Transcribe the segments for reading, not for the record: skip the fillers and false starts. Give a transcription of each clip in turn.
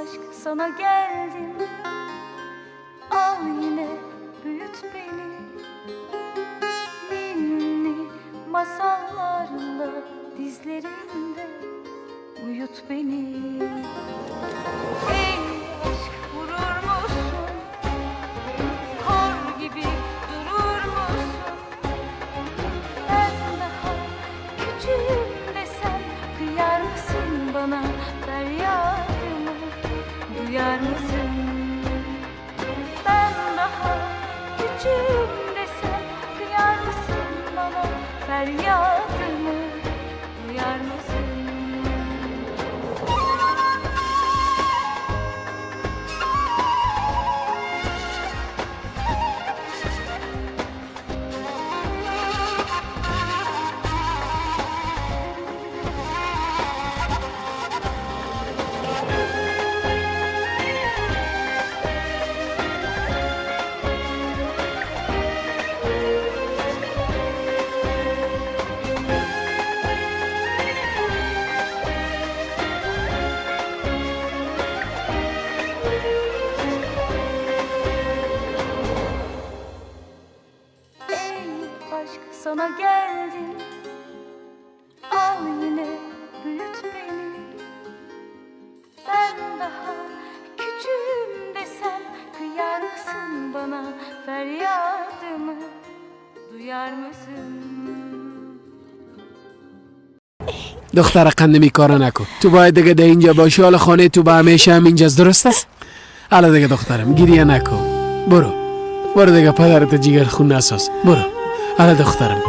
aşk sana geldim. Al yine büyüt beni. Ninni masallarla dizlerinde uyut beni. Ey aşk vurur musun? Kor gibi durur musun? Ben daha küçüğüm desem kıyar mısın bana, feryadımı duyar mısın? Ben daha küçüğüm desem kıyar mısın bana, feryadımı duyar mısın? Sana geldim, al yine büyüt beni. Ben daha küçüğüm desem kıyar mısın bana, feryadımı duyar mısın? دختر قندمی کارا نکن. تو باید دیگه در اینجا باشی، حالا خانه تو به همیشه هم اینجاست، درست است؟ حالا دیگه دخترم گریه نکن، برو برو دیگه، پدرت جیگر خون نساز، برو حالا دخترم.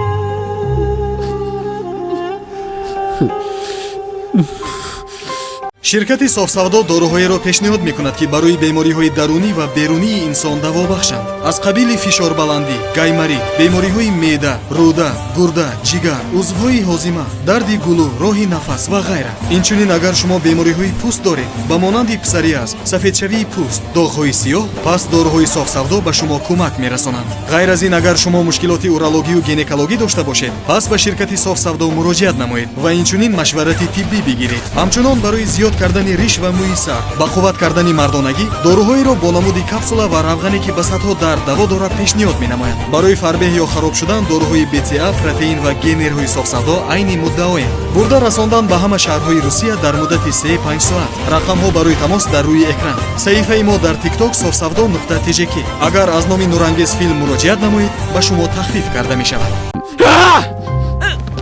شرکت صاف‌سودا داروهایی را پیشنهاد می‌کند که برای بیماری‌های درونی و بیرونی انسان دوا بخشند، از قبیل فشار بلندی، گایماریت، بیماری‌های معده، روده، گرده، جگر، عضوهای هاضمه، درد گلو، راه نفس و غیره. اینچنین اگر شما بیماری‌های پوست دارید، به مانند پسوریاز، سفیدشوی پوست، داغ‌های سیاه، پس داروهای صاف‌سودا به شما کمک می‌رسانند. غیر از این اگر شما مشکلات اورولوژی و گینکولوژی داشته باشید، پس به شرکت صاف‌سودا مراجعت نمایید و اینچنین مشورت طبی بگیرید. همچنان برای زیاد کردن ریش و موی سر، با قوت کردن مردانگی، داروهایی را با نمود کپسولا و روغنی که به سطح درد دوا دارد پیشنهاد می‌نماید. برای فربه یا خراب شدن داروهای BCA، پروتئین و گینرهای صاف‌سودا عین مدعایند. برده رساندن به همه شهرهای روسیه در مدت 3-5 ساعت. رقم‌ها برای تماس در روی اکران. صفحه ما در تیک تاک صاف‌سودا.tjk. اگر از نام نورانگیز فیلم مراجعت نمایید به شما تخفیف کرده می‌شود.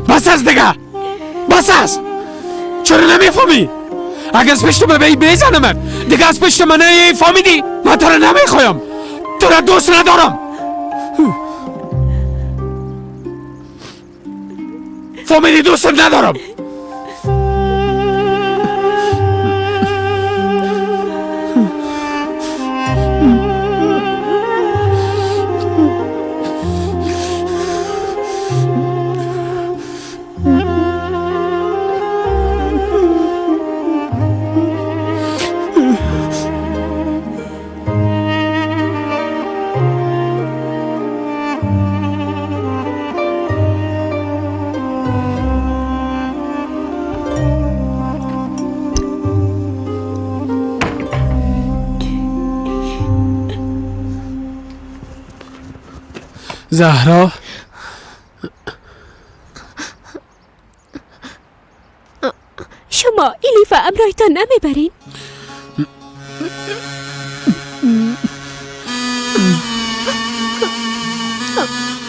بس است دیگه، بس است. چرا نمی‌فهمی؟ اگر از پشت من بزنم دیگه از پشت من فهمیدی؟ من تو را نمیخوایم، تو را دوست ندارم، فهمیدی؟ دوست ندارم. زهرا، شما الیفا امرایتان نمیبرین؟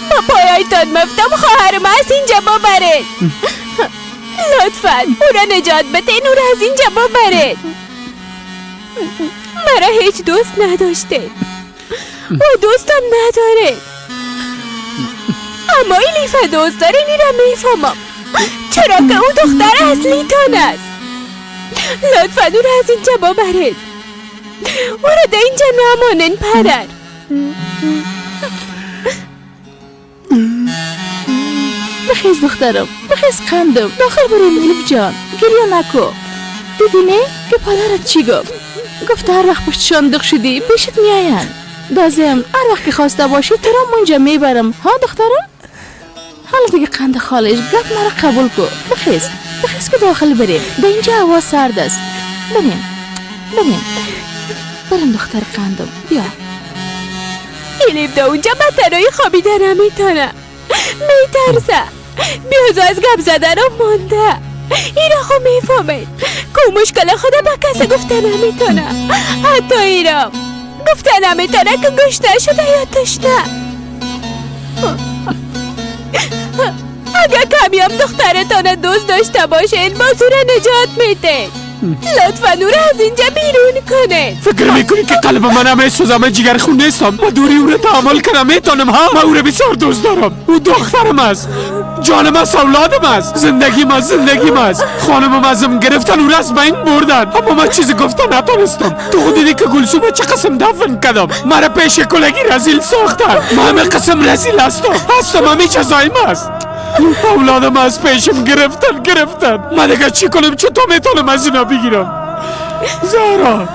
با پایایتان مفتم، خواهرم از اینجا ببرین. لطفا او را نجات بدین، او را از اینجا ببرین. مرا هیچ دوست نداشته، او دوستم نداره، اما الیفا دوست داره، این را میفهمم، چرا که او دختر اصلیتان است. لطفا او را از اینجا ببرید، او را در اینجا نمانین پدر. بخیز دخترم، بخیز قندم، داخل بریم الیف جان، گریه نکو. دیدی نه که پدرت چی گفت؟ گفت هر وقت پشتشان دق شدی پیشت میآیند. دازم هر وقت که خواسته باشی تو را اونجا میبرم. ها دخترم؟ حالا دیگه قند خالش گپ مرا قبول کو. بخیز بخیز که داخل بریم، در اینجا هوا سرد است. بریم. بریم بریم دختر قندم، بیا. الیف دا اونجا به تنهایی خوابیده نمیتونه، میترسه، بیازو از گپ زدنم مانده. اینا خو میفهمید که مشکل خود به کسی گفته نمیتونه، حتی اینا گفته نمیتونه که گشنه شده یا تشنه. اگه کمی هم دخترتان دوست داشته باشین باز او را نجات میده. لطفا او را از اینجا بیرون کنید. فکر میکنی که قلب من همه سوزم؟ من جگر خون نیستم، من دوری او را تحمل کنم میتونم. ها، من او را بسیار دوست دارم، او دخترم است، جانم است، اولادم است، زندگیم است، زندگیم است. خانمم ازم گرفتن، او را از بین بردن، اما من چیزی گفتن نتونستم. تو خود دیدی که گلسوم چه قسم دفن کردم، مرا پیش کلگی رزیل ساختن. من همه قسم رزیل هستم، هستم، همه جزایم است. اولادم از پیشم گرفتن گرفتن. من دیگه چی کنم؟ چطور میتونم از اینا بگیرم؟ زهرا،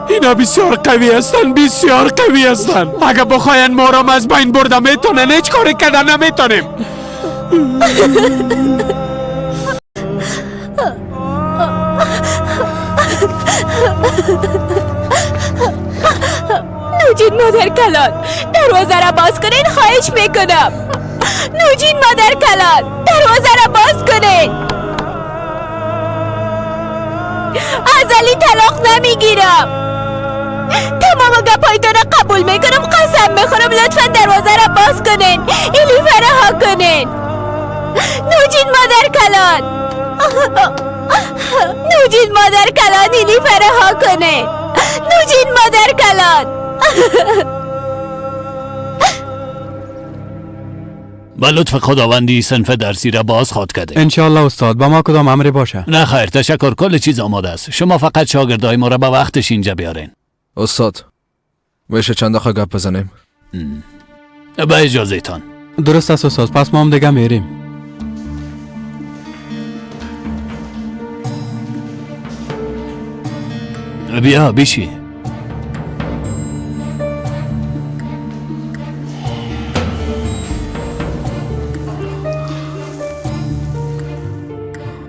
اینا بسیار قوی هستن، بسیار قوی هستن. اگه بخواین ما را از بین بردن میتونن، هیچ کاری کردن نمیتونیم. نوجین مادر کلان، دروازه را باز کنین، خواهش میکنم. نوجین مادر کلان، دروازه را باز کنین. از علی طلاق نمیگیرم، تمام گپایتان را قبول میکنم، قسم میخورم. لطفا دروازه را باز کنین، الیف رها کنین. نوجین مادر کلان، نوجین مادر کلان، الیف رها کنین. نوجین مادر کلان. با لطف خداوندی صنف درسی را باز خواد کرده. انشالله استاد، با ما کدام امری باشه؟ نه خیر تشکر، کل چیز آماده است. شما فقط شاگردای ما را به وقتش اینجا بیارین. استاد میشه چند دقیقه گپ بزنیم؟ به اجازه تان. درست است استاد، پس ما هم دیگه میریم. بیا بیشی.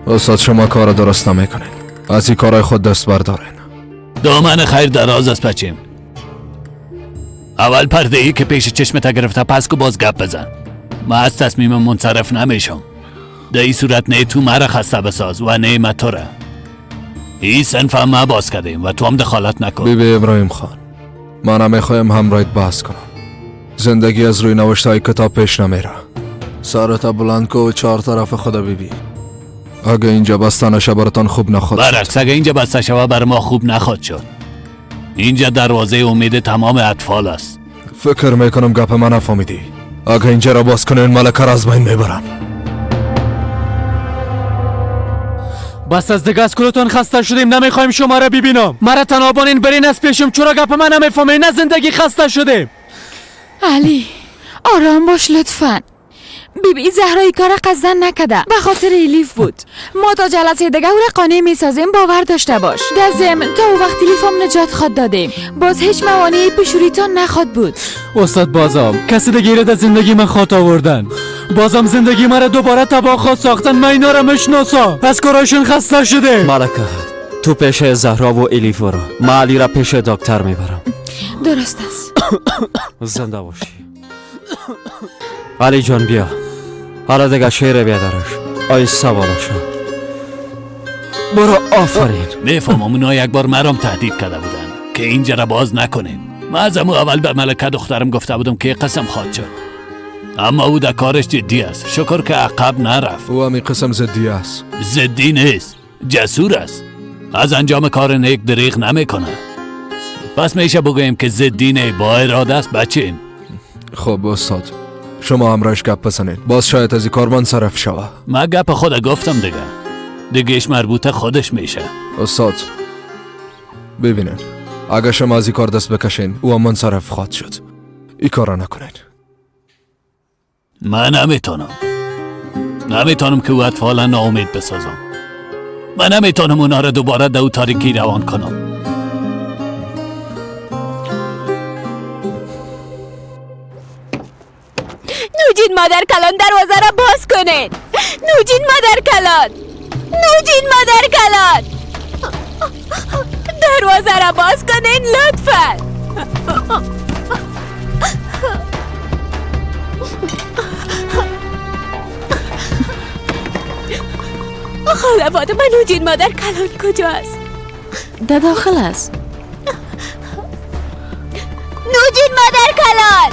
استاد شما کار درست نمیکنین، از این کارهای خود دست بردارین. دامن خیر دراز است بچیم. اول پرده ای که پیش چشمت گرفته پس کو باز گپ بزن. من از تصمیم منصرف نمیشم. در این صورت نه تو مرا خسته بساز و نه من تو را. این صنف هم ما باز کردیم و تو هم دخالت نکن. بی بی ابراهیم خان، من نمیخوایم همراهت بحث کنم. زندگی از روی نوشته های کتاب پیش نمیره. سرت بلند کو و چهار طرف خدا ببین. اگه اینجا بسته نشه براتان خوب نخواد. برعکس اگه اینجا بسته شوه بر ما خوب نخواد شد. اینجا دروازه امید تمام اطفال است. فکر میکنم گپ من نفهمیدی. اگه اینجا را باز کنین ملکه را از بین میبرن. بس از دیگه از کلتون خسته شدیم، نمیخوایم شما را ببینم. مرا تنها بانین برین از پیشم، چرا گپ من نمیفهمین؟ از زندگی خسته شدیم. علی آرام باش لطفاً. بیبی زهرا ای کار قصدن نکده، به خاطر الیف بود. ما تا جلسه دیگه او را قانع میسازیم، باور داشته باش. در ضمن تا او وقت الیف هم نجات خواد دادیم، باز هیچ موانعی پیش رویتان نخواد بود. استاد بازم کسی دیگه را در زندگی من خواد آوردن، بازم زندگی مرا دوباره تباه خواد ساختن. من اینا را میشناسم، از کاراشون خسته شده. ملکه تو پیش زهرا و الیف برو، من علی را پیش دکتر میبرم. درست است. زنده باشی علی جان. بیا حالا دیگه شیر بیادرش آیسته بالا شو برو. آفرین. میفهمم اونا یک بار مرام تهدید کرده بودن که اینجا را باز نکنیم. من از امو اول به ملکه دخترم گفته بودم که قسم خواهد شد، اما او در کارش جدی است. شکر که عقب نرفت. او همی قسم ضدی است. ضدی نیست، جسور است. از انجام کار نیک دریغ نمیکنه. پس میشه بگوییم که ضدی نه، با اراده است بچیم. خب استاد شما همراهش گپ بزنید، باز شاید از این کار منصرف شوه. من گپ خود گفتم دیگه، دیگهش مربوطه خودش میشه. استاد ببینین، اگه شما از این کار دست بکشین او هم منصرف خواهد شد. این کار را نکنین. من نمیتونم، نمیتونم که او اطفالا ناامید بسازم. من نمیتونم اونا را دوباره در او تاریکی روان کنم. نوجین مادر کلان دروازه را باز کنین. نوجین مادر کلان، نوجین مادر کلان، دروازه دروازه را باز کنین لطفا. خاله فاطمه، نوجین مادر کلان کجاست؟ در داخل است. نوجین مادر کلان.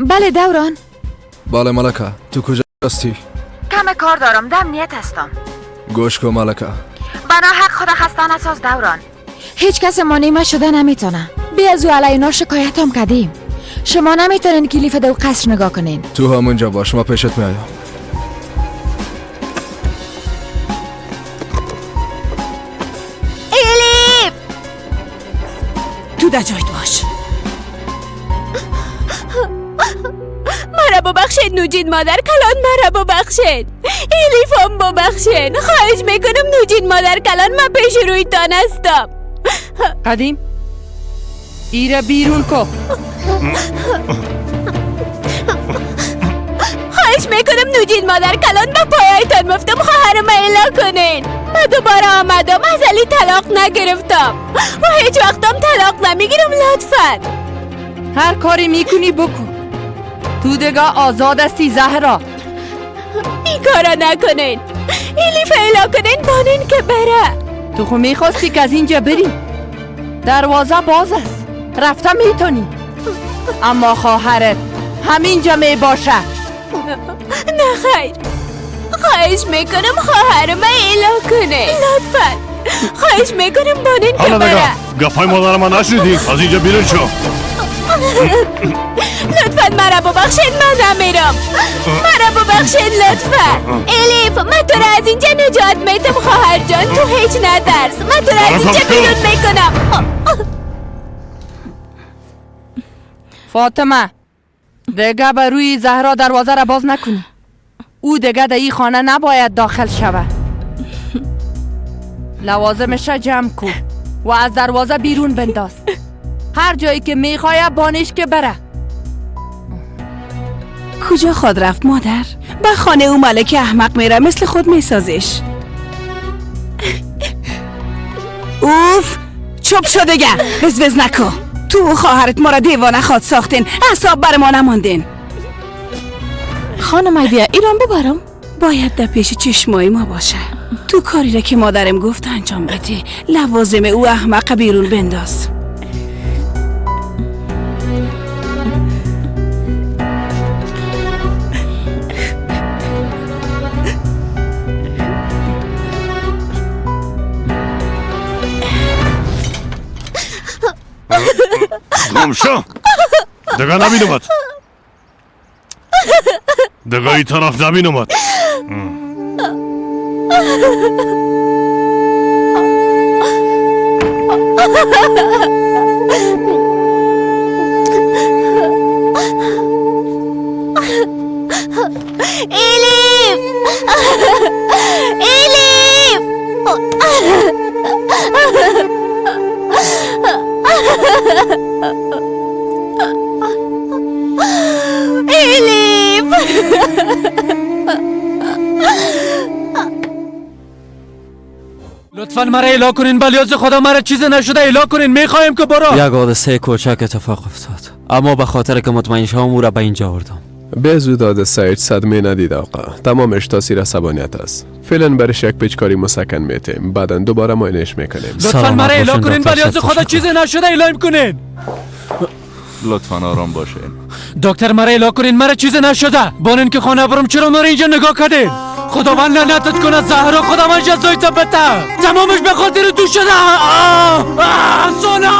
بله دوران. بله ملکه، تو کجا هستی؟ کم کار دارم، دم نیت هستم. گوش کن ملکه، بنا حق خدا خسته نساز دوران. هیچ کس مانع ما شده نمیتونه. بی از او علی اینا شکایت هم کردیم. شما نمیتونین کلیف دو قصر نگاه کنین. تو همونجا باش، ما پیشت میایم. الیف تو در جایت باش. مرا ببخشید نوجین مادر کلان، مرا ببخشید. الیفم ببخشید. خواهش میکنم نوجین مادر کلان، من پیش روی تان هستم. قدیم ایره بیرون کو. خواهش میکنم نوجین مادر کلان، به پایایتان مفتم، خواهرم اعلا کنین. من دوباره آمدم، از علی طلاق نگرفتم و هیچ وقتم طلاق نمیگیرم. لطفا هر کاری میکنی بکن، تو دیگه آزاد هستی زهرا. این کارا نکنین، الیف اعلا کنین، بانین که بره. تو خو میخواستی که از اینجا بری، دروازه باز است، رفته میتونی، اما خواهرت همینجا میباشه. نه خیر، خواهش میکنم خواهرم اعلا کنه لطفا. خواهش میکنم بانین که بره. گپای مادر من نشنیدی؟ از اینجا بیرون شو. لطفا مرا ببخشید، من نمیرم. مرا ببخشید لطفا. الیف من تو را از اینجا نجات میتم خواهر جان، تو هیچ نترس، من تو را از اینجا بیرون میکنم. فاطمه دیگه به روی زهرا دروازه را باز نکنی. او دیگه در این خانه نباید داخل شود. لوازمش را جمع کن و از دروازه بیرون بنداز. هر جایی که میخواه بانش که بره. کجا خواد رفت مادر؟ به خانه او ملک احمق میره، مثل خود میسازش. اوف چپ شو دیگه، وز وز نکن. تو و خواهرت ما را دیوانه خواد ساختین، اعصاب بر ما نماندین. خانم ایدیا ایران ببرم؟ باید در پیش چشمای ما باشه. تو کاری را که مادرم گفت انجام بده، لوازم او احمق بیرون بنداز. گم شو دیگه نبینمت، دیگه این طرف نبینمت. الیف الیف الیف. لطفا مرا اعلا کنین، بلیاز خدا مرا چیز نشده اعلا کنین، میخوایم که برو. یک حادثه کوچک اتفاق افتاد، اما به خاطر که مطمئن شوم او را به اینجا آوردم. به زود حادثه هیچ صدمه ندید آقا، تمامش تاثیر عصبانیت است. فعلا برش یک پیچکاری مسکن میتیم، بعدا دوباره معاینه‌اش میکنیم. لطفا مرا اعلا کنین، بلیاز خدا چیز نشده اعلام کنین. لطفا آرام باشین. دکتر مرا اعلا کنین، مرا چیز نشده. بانین که خانه برم، چرا مرا اینجا نگاه کردین؟ خداوند لعنتت کنه زهرا، خداوند جزایت بده. تمامش به خاطر تو شده. سونا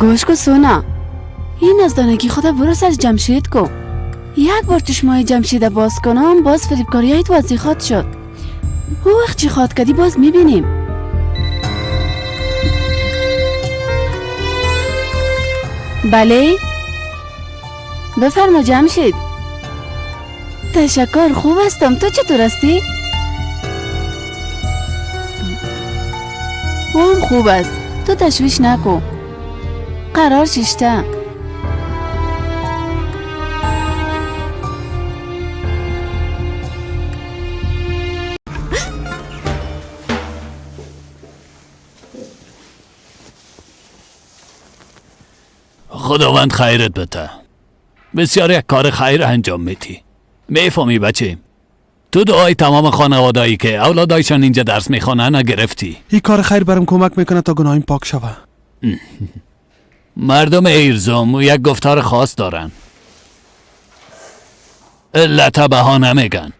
گوش کو سونا، این از دانگی خدا برو سر جمشید کو. یک بار چشمای جمشید باز کنم باز فریبکاریایت واضح خواد شد. او وقت چی خواد کدی باز میبینیم. بله بفرما جمشید. تشکر، خوب هستم. تو چطور هستی؟ او هم خوب است، تو تشویش نکن. قرار ششته. خداوند خیرت بده. بسیار یک کار خیر انجام میدی. میفهمی بچه؟ تو دعای تمام خانوادهایی که اولادایشان اینجا درس میخوانن گرفتی. این کار خیر برام کمک میکنه تا گناهیم پاک شوه. مردم ایرزوم یک گفتار خاص دارن، علت بهانه میگن.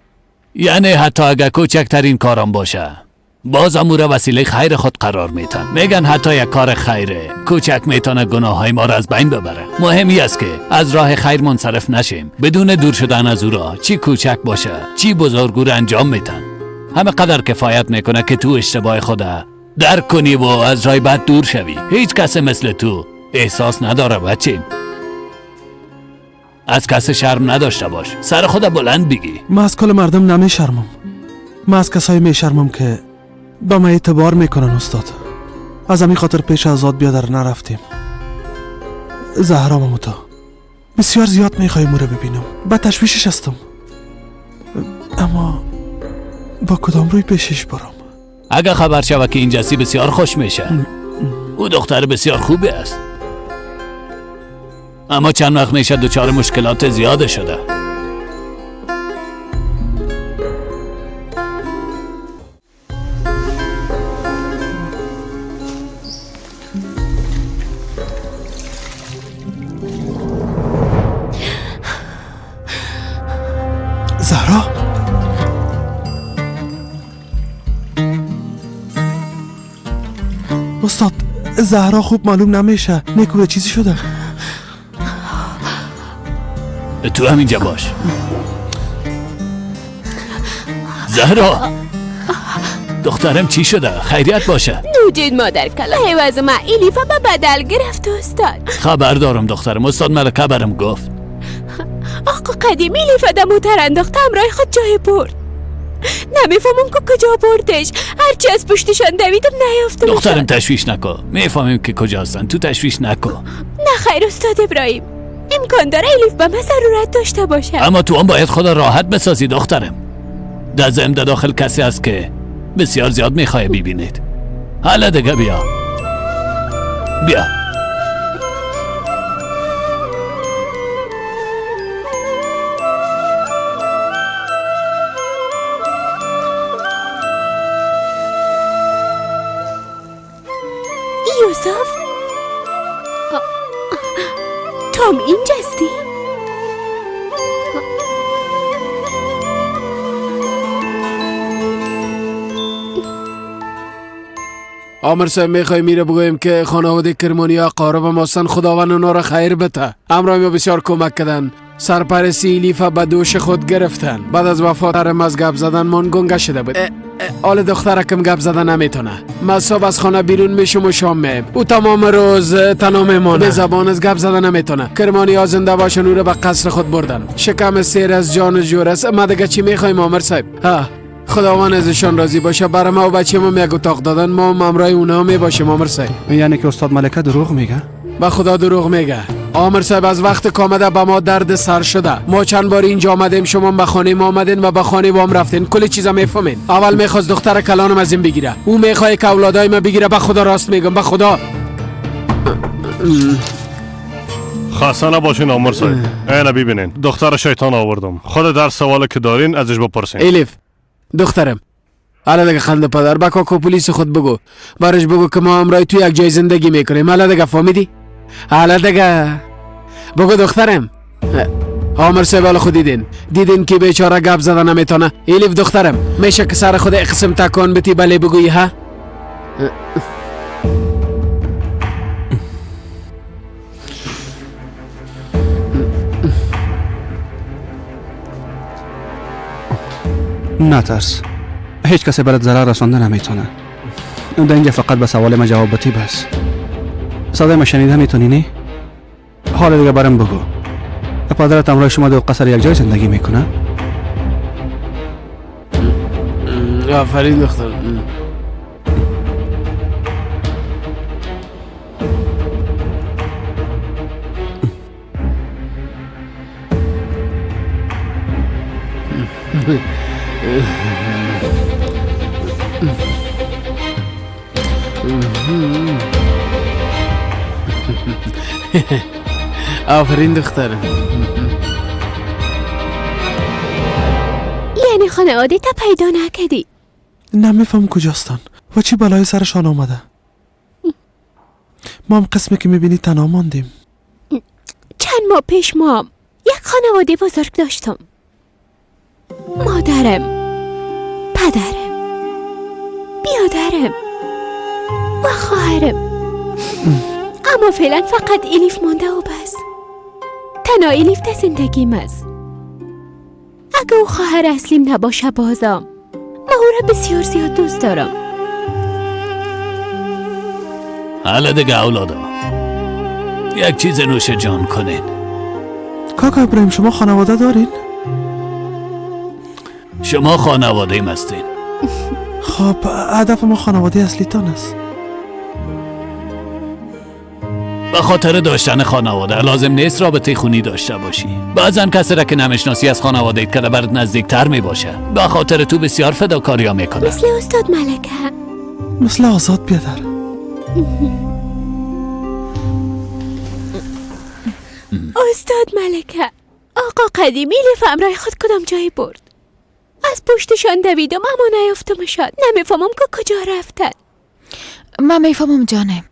یعنی حتی اگر کوچکترین کارم باشه بازم او را وسیله خیر خود قرار میتن. میگن حتی یک کار خیره کوچک میتونه گناه های ما را از بین ببره. مهمی است که از راه خیر منصرف نشیم. بدون دور شدن از او را، چی کوچک باشه چی بزرگ، او را انجام میتن. همه قدر کفایت میکنه که تو اشتباه خود درک کنی و از راه بد دور شوی. هیچ کس مثل تو احساس نداره بچیم. از کس شرم نداشته باش، سر خود بلند بگی. من از کل مردم نمیشرمم. من از کسایی میشرمم که به من اعتبار میکنن استاد. از همین خاطر پیش آزاد بیادر نرفتیم. زهرا ماموتا بسیار زیاد میخوایم او را ببینم، به تشویشش هستم، اما با کدام روی پیشش برم؟ اگر خبر شود که اینجاسی بسیار خوش میشه. او دختر بسیار خوبی است، اما چند وقت میشه دچار مشکلات زیاده شده. زهرا، استاد زهرا خوب معلوم نمیشه، نکوه چیزی شده. تو همینجا باش. زهرا دخترم چی شده؟ خیریت باشه. نوجید مادر کلا عوض ما الیفا به بدل گرفت استاد. خبر دارم دخترم، استاد ملکه برم گفت. آقا قدیم الیفا در موتر انداخت همراه خود جای برد. نمیفهمم که کجا بردش. هرچی از پشتشان دویدم نیافتم. دخترم تشویش نکن، میفهمیم که کجا هستن. تو تشویش نکن. نه خیر استاد ابراهیم، امکان داره الیف به من ضرورت داشته باشه. اما تو هم باید خود راحت بسازی دخترم. در ضمن داخل کسی هست که بسیار زیاد میخواه ببینید. حالا دیگه بیا بیا. یوسف تو هم اینجاستی؟ آمر صاحب میخوای میره بگویم که خانواده کرمانی ها قارب ماستن، خداوند اونا را خیر بده. همراه ما بسیار کمک کردن. سرپرستی الیفا به دوش خود گرفتن. بعد از وفات از گپ زدن من گنگه شده بود. حال دخترکم گپ زدن نمیتونه. من صبح از خانه بیرون میشم و شام میم. او تمام روز تنها میمانه. به زبان از گپ زدن نمیتونه. کرمانی ها زنده باشن او را به قصر خود بردن. شکم سیر از جان و جور است. ما دیگه چی میخوایم آمر صاحب؟ ها خداوند ازشان راضی باشه. برای ما و بچه ما یک اتاق دادن، ما هم همراه اونا میباشیم آمر صاحب. یعنی که استاد ملکه دروغ میگه؟ به خدا دروغ میگه آمر صاحب. از وقت که آمده به ما درد سر شده. ما چند بار اینجا آمدیم، شما به خانه ما آمدین و به خانه وام رفتین. کل چیزا میفهمین. اول میخواست دختر کلانم از این بگیره، او میخواد که اولادای ما بگیره. به خدا راست میگم، به خدا. خسته نباشین آمر صاحب. اینا ببینین دختر شیطان آوردم. خود در سوالی که دارین ازش بپرسین. الیف دخترم حالا دیگه خنده پدر با کاکو پلیس خود بگو، برش بگو که ما همراه تو یک جای زندگی میکنیم. حالا دیگه فهمیدی؟ حالا دیگه بگو دخترم. آمر صاحب حالا خود دیدین که بیچاره گپ زدن نمیتونه. الیف دخترم میشه که سر خود اقسم تکان بتی بله بگویی؟ ها نترس، هیچ کسی برات ضرر رسانده نمیتونه. در اینجا فقط به سوال ما جواب بدی بس. صدای ما شنیده میتونی نه؟ حالا دیگه برام بگو، پدرت همراه شما در قصر یک جای زندگی میکنه؟ آفرین دختر. آفرین دخترم. یعنی خانواده تا پیدا نکردی؟ نمیفهم کجاستن و چی بلای سرشان آمده. ما هم قسمی که میبینی تنها ماندیم. چند ماه پیش ما یک خانواده بزرگ داشتم. مادرم، پدرم، بیادرم و خواهرم. اما فعلا فقط الیف مانده و بس. تنها الیف در زندگیم است. اگه او خواهر اصلیم نباشه بازم ما او را بسیار زیاد دوست دارم. حالا دیگه اولادا یک چیز نوش جان کنین. کاکا ابراهیم شما خانواده دارین؟ شما خانواده ایم هستین. خب هدف ما خانواده اصلیتان است. به خاطر داشتن خانواده لازم نیست رابطه خونی داشته باشی. بعضا کسی را که نمیشناسی از خانواده ایت که برات نزدیکتر میباشه. به خاطر تو بسیار فداکاریا میکنه. مثل استاد ملکه، مثل آزاد بیادر. استاد ملکه، آقا قدیمی الیف همراه خود کدام جایی برد؟ از پشتشان دویدم اما نیافتمشان. نمیفهمم که کجا رفتن. من میفهمم جانم،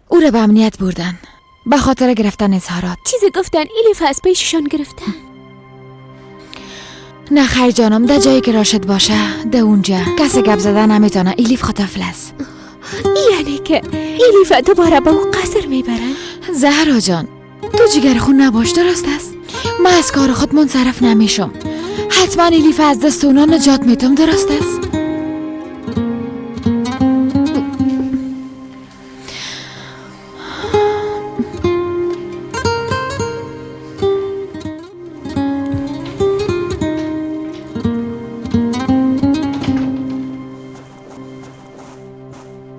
او را به امنیت بردن به خاطر گرفتن اظهارات. چیزی گفتن الیف از پیششان گرفتن. نه خیر جانم، در جایی که راشد باشه ده اونجا کسی گپ زدن نمیتونه. الیف خطفل است. یعنی که الیف دوباره به او قصر میبرن؟ زهرا جان تو جگر خون نباش، درست است؟ من از کار خود منصرف نمیشم. حتما الیف از دست اونا نجات میدم، درست است؟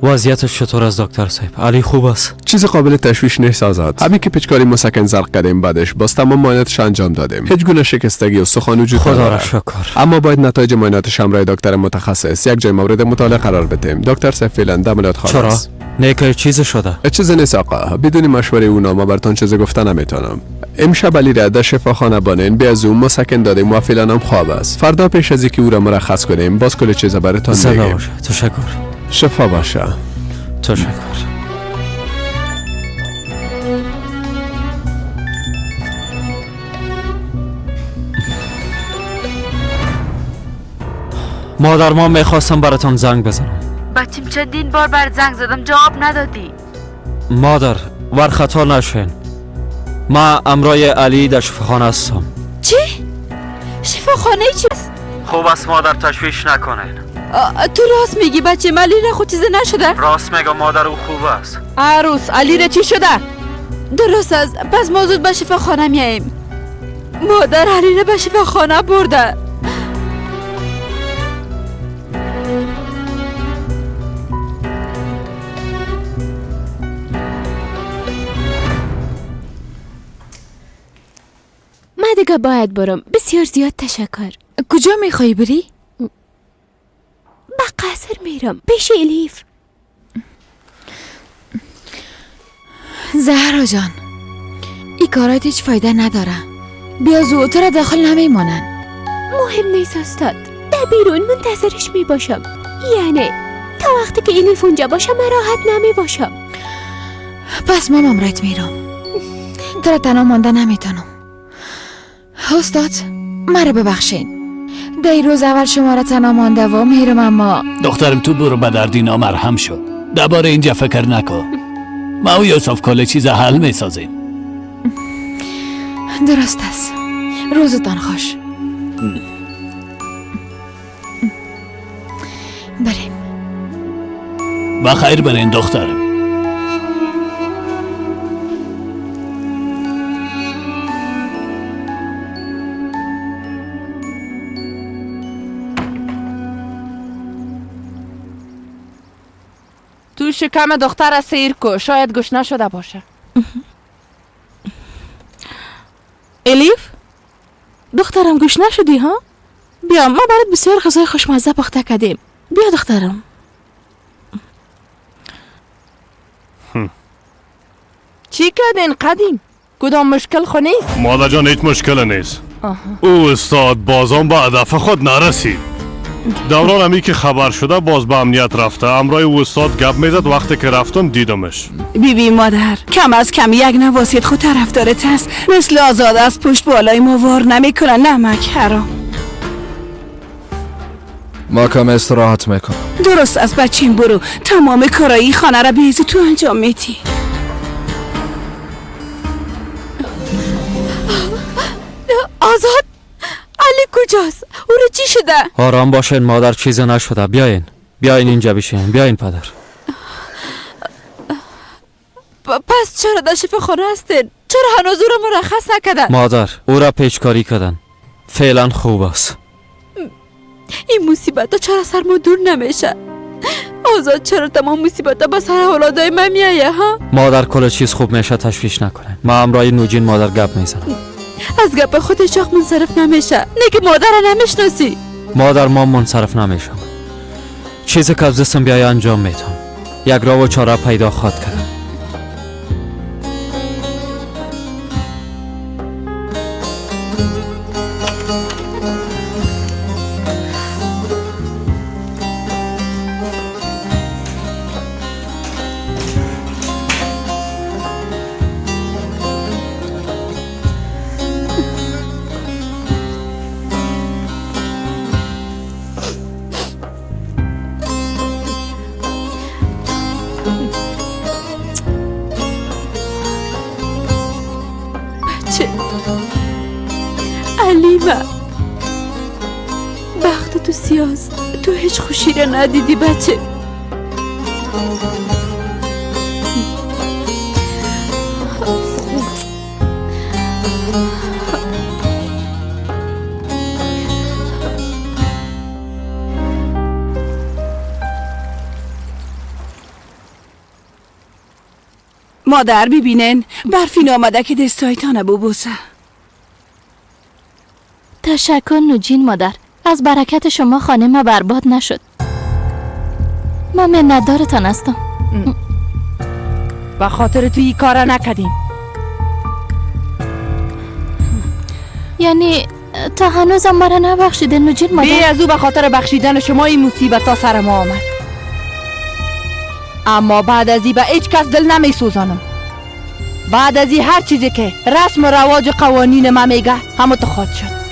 وضعیتش چطور است دکتر صاحب؟ علی خوب است؟ چیز قابل تشویش نیست آزاد. همین که پیچکاری مسکن زرق کردیم بعدش باز تمام معایناتش انجام دادیم. هیچ گونه شکستگی و سخن وجود ندارد. خدا را شکر. اما باید نتایج معایناتش همراه دکتر متخصص یک جای مورد مطالعه قرار بدیم. دکتر صاحب فعلا در عملیات خانه چرا؟ است. نه که چیز شده. چیز نیست آقا. بدون مشوره اونا ما براتون چیز گفته نمیتونم. امشب علی را در شفاخانه بانین به از او مسکن دادیم و فعلا هم خواب است. فردا پیش از اینکه او را مرخص کنیم باز کل چیز براتون میگیم. تشکر. شفا باشه. تشکر. مادر ما میخواستم براتون زنگ بزنم. بچیم چندین بار بر زنگ زدم جواب ندادی. مادر ور خطا نشین، ما امرای علی در شفاخانه هستم. چی؟ شفاخانه چی؟ خوب است مادر، تشویش نکنین. تو راست میگی بچه، علی را خود چیزی نشده؟ راست میگم مادر، او خوب است. عروس علی را چی شده؟ درست است، پس ما زود به شفاخانه میاییم. مادر علی را به شفاخانه برده. من دیگه باید برم. بسیار زیاد تشکر. کجا میخوای بری؟ به قصر میرم پیش الیف. زهرا جان این کارات هیچ فایده نداره. بیا زود، تو را داخل نمیمانن. مهم نیست استاد، در بیرون منتظرش میباشم. یعنی تا وقتی که الیف اونجا باشه من راحت نمیباشم. پس مامان رایت میرم، تو را تنها مانده نمیتونم. استاد مرا ببخشین، در روز اول شما را تنها مانده و میرم. اما دخترم تو برو به دردی نامرهم شو، درباره اینجا فکر نکن. ما و یوسف کل چیز حل میسازیم. درست است. روزتان خوش. بخیر برین دخترم. تو شکم دختر سیر کو، شاید گشنه شده باشه. الیف دخترم گشنه شدی ها؟ بیا ما برات بسیار غذای خوشمزه پخته کردیم. بیا دخترم. چی کردین قدیم؟ کدام مشکل خو نیست؟ مادر جان هیچ مشکل نیست. او استاد بازم به هدف خود نرسید. دوران همی که خبر شده باز به امنیت رفته. امرای او استاد گپ میزد، وقتی که رفتم دیدمش. بی بی مادر کم از کم یک نواسید خود طرفدارت هست. مثل آزاد از پشت بالای ما وار نمیکنه. نمک حرام. ما کم استراحت میکنم. درست از بچیم برو، تمام کارایی خانه را بیزی تو انجام میدی. آزاد علی کجاست؟ او رو چی شده؟ آرام باشین مادر، چیزی نشده. بیاین بیاین اینجا بشین. بیاین پدر. پس چرا در شفاخانه هستین؟ چرا هنوز او را مرخص نکردن؟ مادر او را پیچکاری کردن، فعلا خوب است. این مصیبت ها چرا سر ما دور نمیشه؟ آزاد چرا تمام مصیبت ها به سر اولادای من میایه ها؟ مادر کل چیز خوب میشه، تشویش نکنه. ما همراه نوجین مادر گپ میزنم. از گپ خودش چاق منصرف نمیشه. نه که مادر نمیشناسی. مادر ما منصرف نمیشم. چیزی که از دستم بیای انجام میتم. یک راه و چاره پیدا خواد کردم. بخت تو سیاست، تو هیچ خوشی را ندیدی بچه. مادر ببینن برفین آمده که دستایتانه ببوسه. تشکر نوجین مادر، از برکت شما خانه ما برباد نشد. من منتدارتان هستم. به خاطر تو این کارا نکردیم. یعنی تا هنوزم مرا نبخشیده نوجین مادر؟ بی از او به خاطر بخشیدن شما این مصیبت تا سر ما آمد. اما بعد از این به هیچ کس دل نمی سوزانم. بعد از این هر چیزی که رسم و رواج قوانین ما میگه همو تو خواد شد.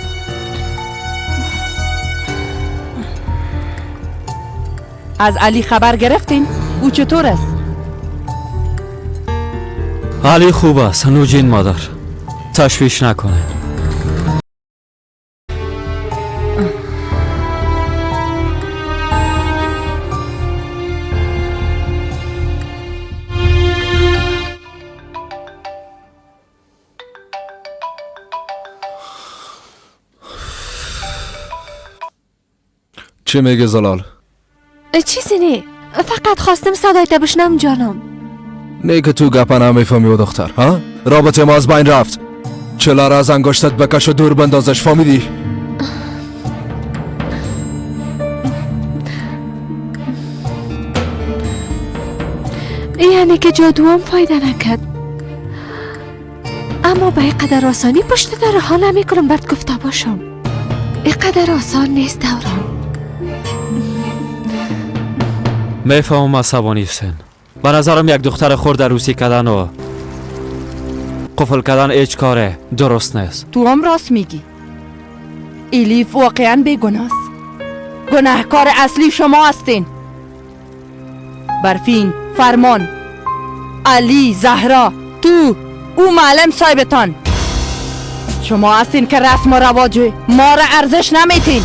از علی خبر گرفتین؟ او چطور است؟ علی خوب است نوجین مادر، تشویش نکنه. چی میگه زلال؟ چیزی نی، فقط خواستم صدایت بشنم جانم. نه که تو گپا نمیفهمی و دختر ها؟ رابطه ما از بین رفت. چلا را از انگشتت بکش و دور بندازش، فهمیدی؟ یعنی که جادوام فایده نکرد، اما به اینقدر آسانی پشت در ها نمیکنم برد گفته باشم. اینقدر آسان نیست دوران. میفهمم عصبانی هستین. به نظرم یک دختر خرد عروسی کردن و قفل کردن هیچ کاره درست نیست. تو هم راست میگی. الیف واقعا بیگناه است. گناهکار اصلی شما هستین. برفین، فرمان، علی، زهرا، تو، او معلم صاحبتان. شما هستین که رسم و رواج ما را ارزش نمیتین.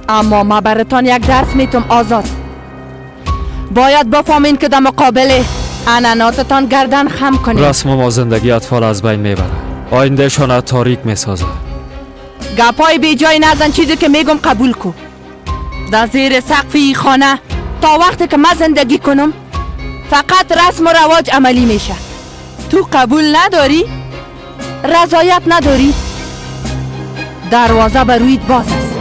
اما ما براتان یک درس میتم آزاد. باید بفهمین که در مقابل عنعناتتان گردن خم کنین. رسم ما زندگی اطفال از بین میبره، آیندهشان تاریک میسازه. گپای بی جای نزن، چیزی که میگم قبول کو. در زیر سقف ای خانه تا وقتی که من زندگی کنم فقط رسم و رواج عملی میشه. تو قبول نداری؟ رضایت نداری؟ دروازه بر رویت باز است.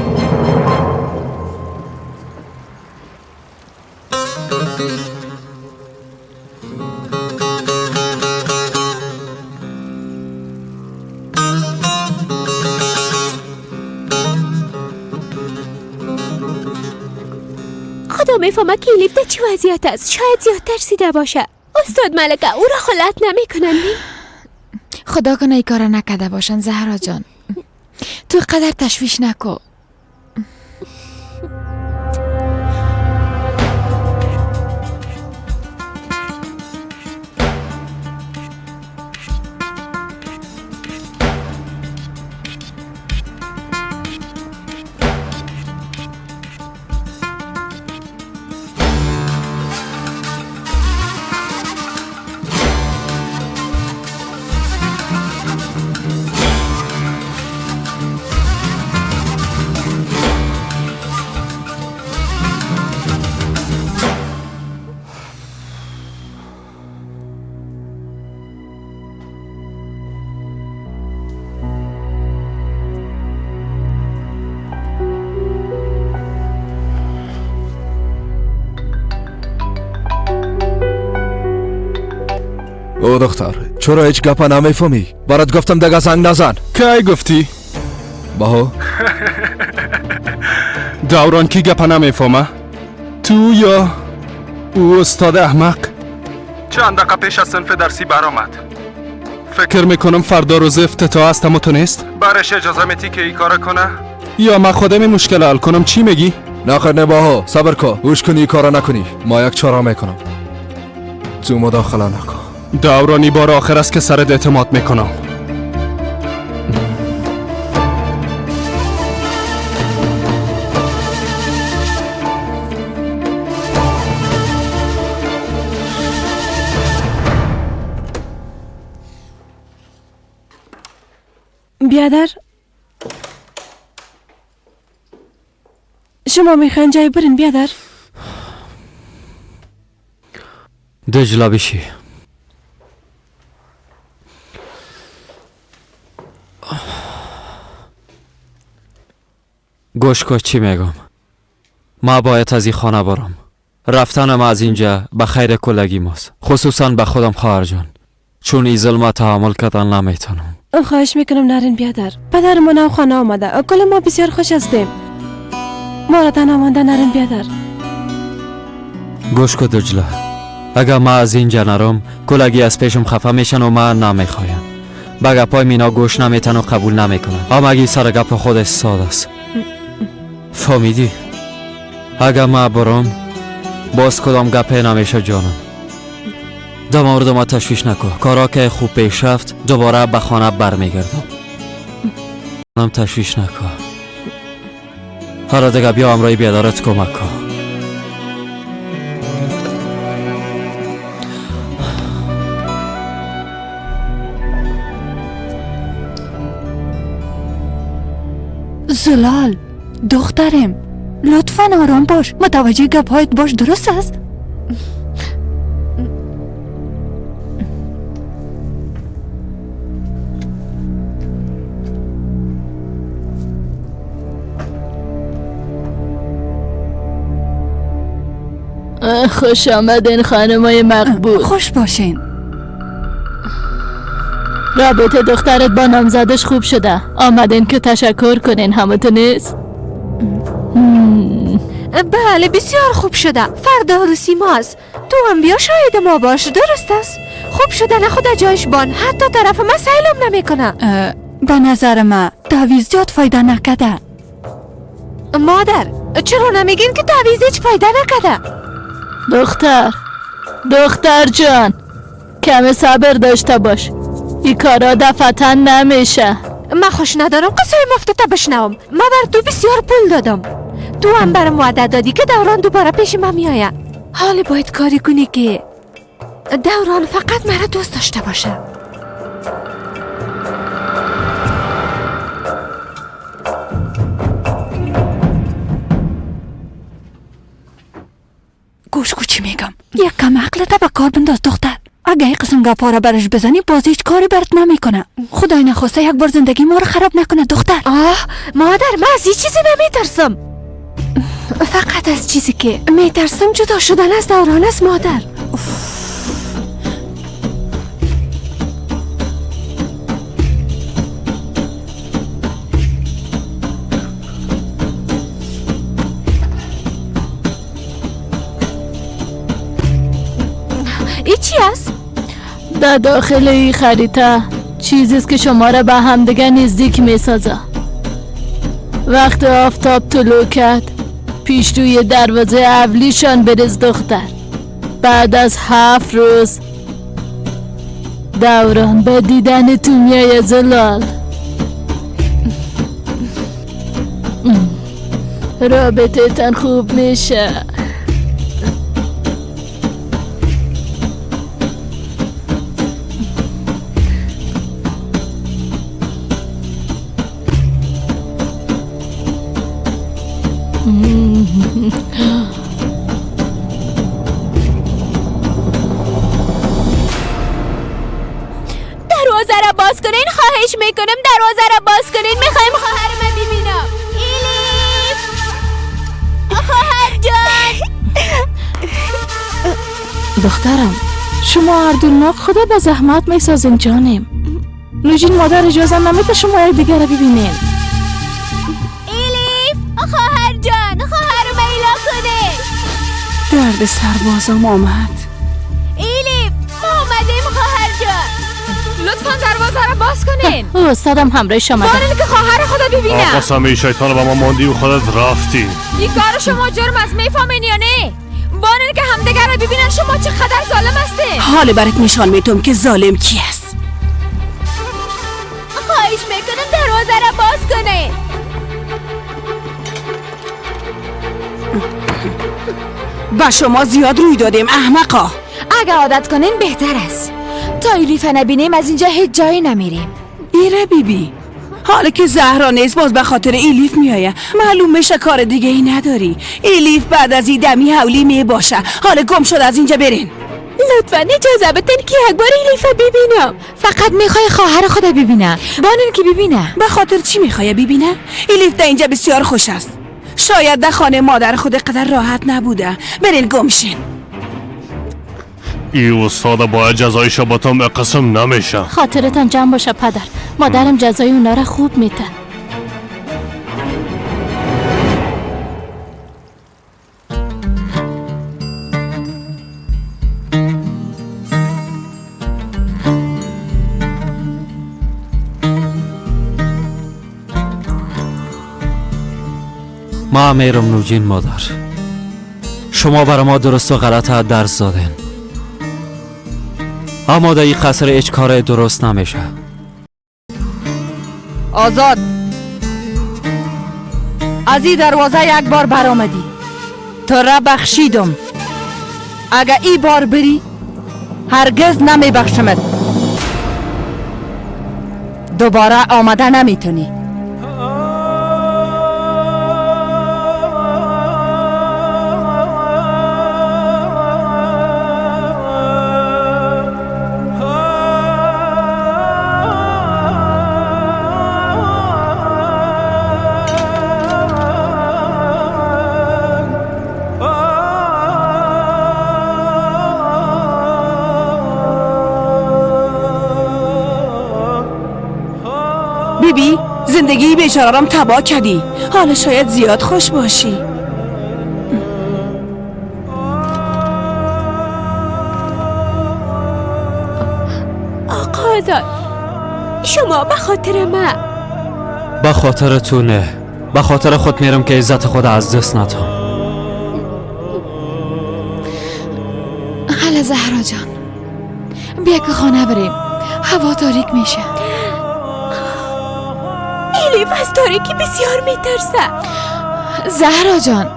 خدا میفهمه که لیف در چی وضعیت است. شاید زیاد ترسیده باشه. استاد ملکه او را خلط نمیکنن. خدا کنه ای کارا نکرده باشن زهرا جان. تو قدر تشویش نکو. او دختر چرا هیچ گپا نمیفهمی؟ برات گفتم دگه زنگ نزن. کی گفتی؟ باهو دوران کی گپا نمیفهمه؟ تو یا او استاد احمق؟ چند دقیقه پیش از صنف درسی برآمد. فکر میکنم فردا روز افتتاح است اما تو نیست؟ برش اجازه میتی که این کار کنه؟ یا من خودم این مشکل حل کنم؟ چی میگی؟ نه خیر نه باهو، صبر کن، گوش کنی این کارا نکنی. ما یک چاره میکنم، تو مداخله نکن. دورانی بار آخر است که سرت اعتماد میکنم. بیادر شما میخواین جای برین بیادر؟ دجله بشی. گوش کن چی میگم. ما باید از این خانه برم. رفتنم از اینجا به خیر کلگی ماست، خصوصا به خودم خواهر جان، چون این ظلم تحمل کردن نمیتونم. خواهش میکنم نرین بیادر. پدر ما نو خانه آمده، کل ما بسیار خوش هستیم. ما را تنها مانده نرین بیادر. گوش کن دجله، اگر ما از اینجا نرم کلگی از پیشم خفه میشن و من نمیخوایم. به گپای مینا گوش نمیتن و قبول نمیکنن. اما سر گپ خود استاد است. فهمیدی؟ اگر ما برم باز کدام گپه نمیشه جانم. در مورد ما تشویش نکن. کارا که خوب پیش رفت دوباره به خانه برمیگردم. هم تشویش نکن. حالا دیگه بیا امرای بیادارت کمک کن. زلال دخترم لطفا آرام باش، متوجه گپهایت باش، درست است؟ خوش آمدین خانمای مقبول. خوش باشین. رابطه دخترت با نامزدش خوب شده، آمدین که تشکر کنین، همتون نیست؟ بله بسیار خوب شده. فردا عروسی ماست، تو هم بیا شاهد ما باش، درست است؟ خوب شده نه خدا جایش بان، حتی طرف ما سیلم نمیکنه. به نظر من تعویض زیاد فایده نکده. مادر چرا نمیگین که تعویض هیچ فایده نکده؟ دختر جان کم صبر داشته باش، این کارا دفعتا نمیشه. من خوش ندارم قصه مفتتا بشنوم. من بر تو بسیار پول دادم، تو هم برم وعده دادی که دوران دوباره پیش من میآید. حالا باید کاری کنی که دوران فقط مرا دوست داشته باشه. گوش کو چی میگم. یک کم عقلت به کار بنداز دختر. اگه این قسم گپا را برش بزنی باز هیچ کاری برات نمیکنه. خدای نخواسته یک بار زندگی ما رو خراب نکنه دختر. آه مادر، من از هیچ چیزی نمیترسم. فقط از چیزی که میترسم جدا شدن از دوران است مادر. ای چی است؟ در داخل این خریطه چیزیست که شما را به همدیگه نزدیک میسازه. وقت آفتاب طلوع کرد پیش روی دروازه اولیشان برز دختر. بعد از 7 روز دوران به دیدن تو میایه زلال. رابطه تن خوب میشه. دروازه را باز کنین، خواهش میکنم دروازه را باز کنین. میخوایم خواهر من ببینم. ایلیف، خواهر جان. دخترم شما هر دو ناق خدا به زحمت میسازین جانم. نوجین مادر اجازه نمیده شما یک دیگر را ببینین. ایلیف، خواهر جان، خواهر میلا کنه. درد سربازم آمد. ایلیف، ما آمدیم خواهر جان. لطفا دروازه را باز کنین. استادم همراه شما. بارین که خواهر خدا ببینم. آقا سمی شیطان با ما ماندی و خودت رفتی. این کار شما جرم است، میفهمین یا نه؟ بارین که همدیگر را ببینن شما چقدر ظالم هستین. حال برات نشان میتم که ظالم کی است. خواهش میکنم دروازه را باز کنین. با شما زیاد روی دادیم احمقا. اگه عادت کنین بهتر است. تا ایلیف نبینیم از اینجا هیچ جایی نمیریم. ایره بیبی، حالا که زهرا نیست باز به خاطر ایلیف میایه. معلوم میشه کار دیگه ای نداری. ایلیف بعد از این دمی حولی می باشه. حالا گم شد، از اینجا برین. لطفا اجازه بدین که یک بار ایلیف ببینم. فقط میخوای خواهر خود ببینه. بانین که ببینه. به خاطر چی میخوای ببینه؟ ایلیف در اینجا بسیار خوش است. شاید در خانه مادر خود قدر راحت نبوده. برین گم شین. ای استاد باید جزایش با تو قسم نمیشه. خاطرتان جمع باشه پدر. مادرم جزای اونا را خوب میته. ما میرم نوجین مادر. شما برای ما درست و غلط درس دادین، اما در این قصر هیچ کار درست نمیشه. آزاد، از این دروازه یک بار برآمدی، تو را بخشیدم. اگه ای بار بری هرگز نمیبخشمت. دوباره آمده نمیتونی. بیبی، زندگی بیچاره‌ام تباه کردی. حالا شاید زیاد خوش باشی. آقا آزاد، شما به خاطر من. به خاطر تو نه، به خاطر خود میرم که عزت خود از دست ندم. حالا زهرا جان بیا که خانه بریم، هوا تاریک میشه. ایلیف از تاریکی بسیار میترسه. زهرا جان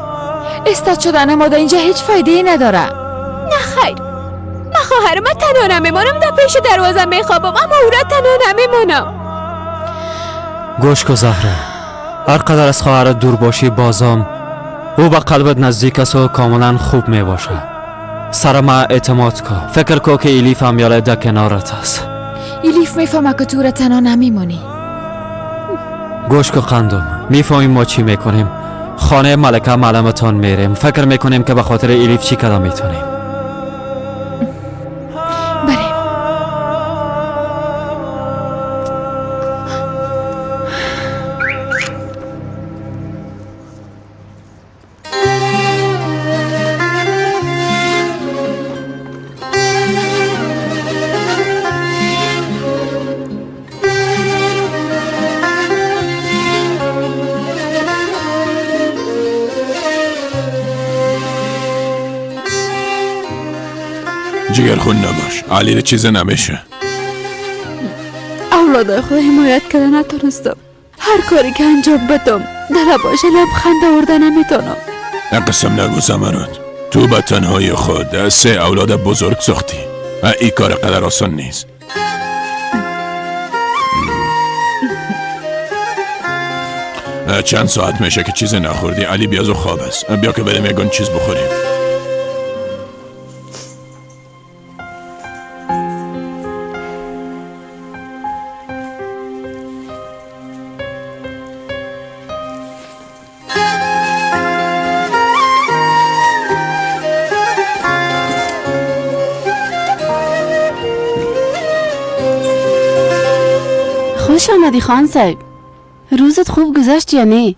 استاد شدن ما در اینجا هیچ فایده ای نداره. نه خیر، من خواهرم تنها نمیمانم، در پیش دروازه میخوابم، اما او را تنها نمیمانم. گوش کو زهره، هر قدر از خواهرت دور باشی بازم او به قلبت نزدیک است و کاملا خوب میباشه. سر ما اعتماد کن، فکر کو که ایلیف هم یاله در کنارت است. ایلیف میفهمه که تو را تنها نمیمانی. گوش کو قندم، میفهمیم ما چی میکنیم. خانه ملکه معلمتان میریم، فکر میکنیم که به خاطر ایلیف چی کدام میتونیم. بریم. جگرخون نباش، علی چیز نمیشه. اولادای خود حمایت کرده نتونستم. هر کاری که انجام بدم در لباش لبخند آورده نمیتونم. قسم نگو زمرد، تو به تنهای خود 3 اولاد بزرگ ساختی. این کار قدر آسان نیست. چند ساعت میشه که چیز نخوردی. علی بیاز و خواب است. بیا که بریم یگان چیز بخوریم. خوش آمدی خان صاحب. روزت خوب گذشت یا نه؟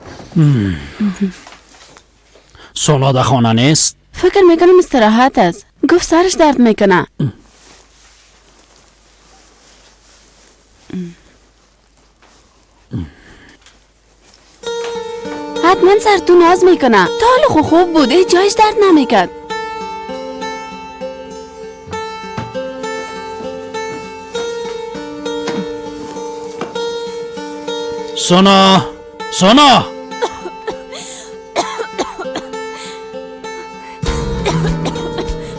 سونا در خانه نیست؟ فکر میکنم استراحت است. گفت سرش درد میکنه. حتما سر تو ناز میکنه. تا حالا خوب بود، هیچ جایش درد نمیکرد. سونا، سونا،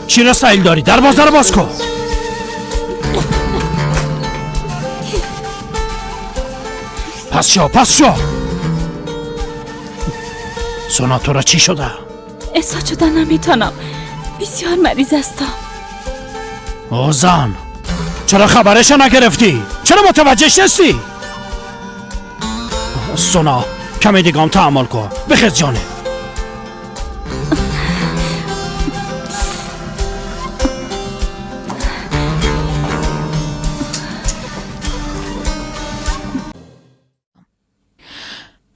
چی را سیل داری؟ دروازه رو باز کن. پس شو، پس شو. سونا تو را چی شده؟ احساس شده نمیتونم، بسیار مریض هستم. او زن، چرا خبرشو نگرفتی؟ چرا متوجهش نیستی؟ سونا کمی دیگه هم تحمل کن. بخیز جانه.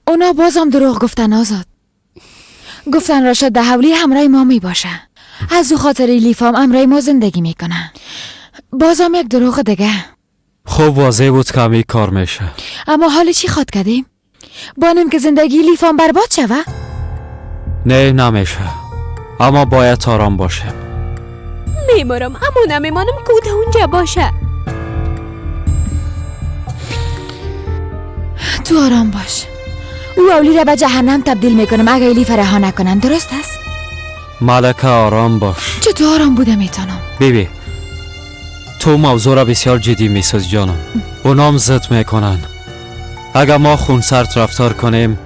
اونا بازم دروغ گفتن آزاد. گفتن راشد در حولی همراه ما می باشه. از او خاطر ایلیف هم همراه ما زندگی میکنه. بازم یک دروغ دیگه. خوب واضح بود که همی کار میشه. اما حال چی خواد کردیم؟ بانیم که زندگی لیفان برباد شوه؟ نه نمیشه، اما باید آرام باشیم. میمارم اما نمیمانم که اونجا باشه. تو آرام باش. او اولی را به جهنم تبدیل میکنم اگه ایلیف رها نکنم. درست است؟ ملکه آرام باش. چطور آرام بوده میتونم؟ بیبی تو موضوع را بسیار جدی میسازی جانم. اونام ضد میکنن. اگر ما خونسرد رفتار کنیم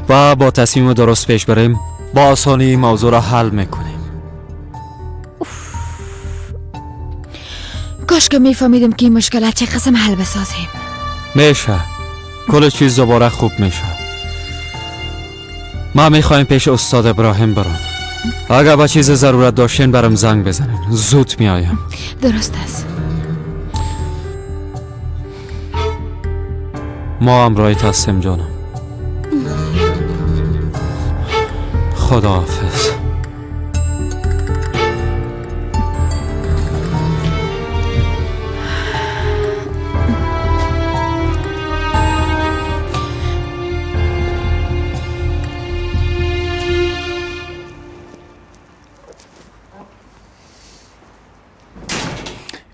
و با تصمیم درست پیش بریم، با آسانی موضوع را حل میکنیم. کاش که میفهمیدم که این مشکلات چه قسم حل بسازیم. میشه، کل چیز دوباره خوب میشه. ما میخوایم پیش استاد ابراهیم برم. اگر با چیز ضرورت داشتین برم زنگ بزنین، زود میایم. درست است. ما هم رایت هستیم جانم. خداحافظ.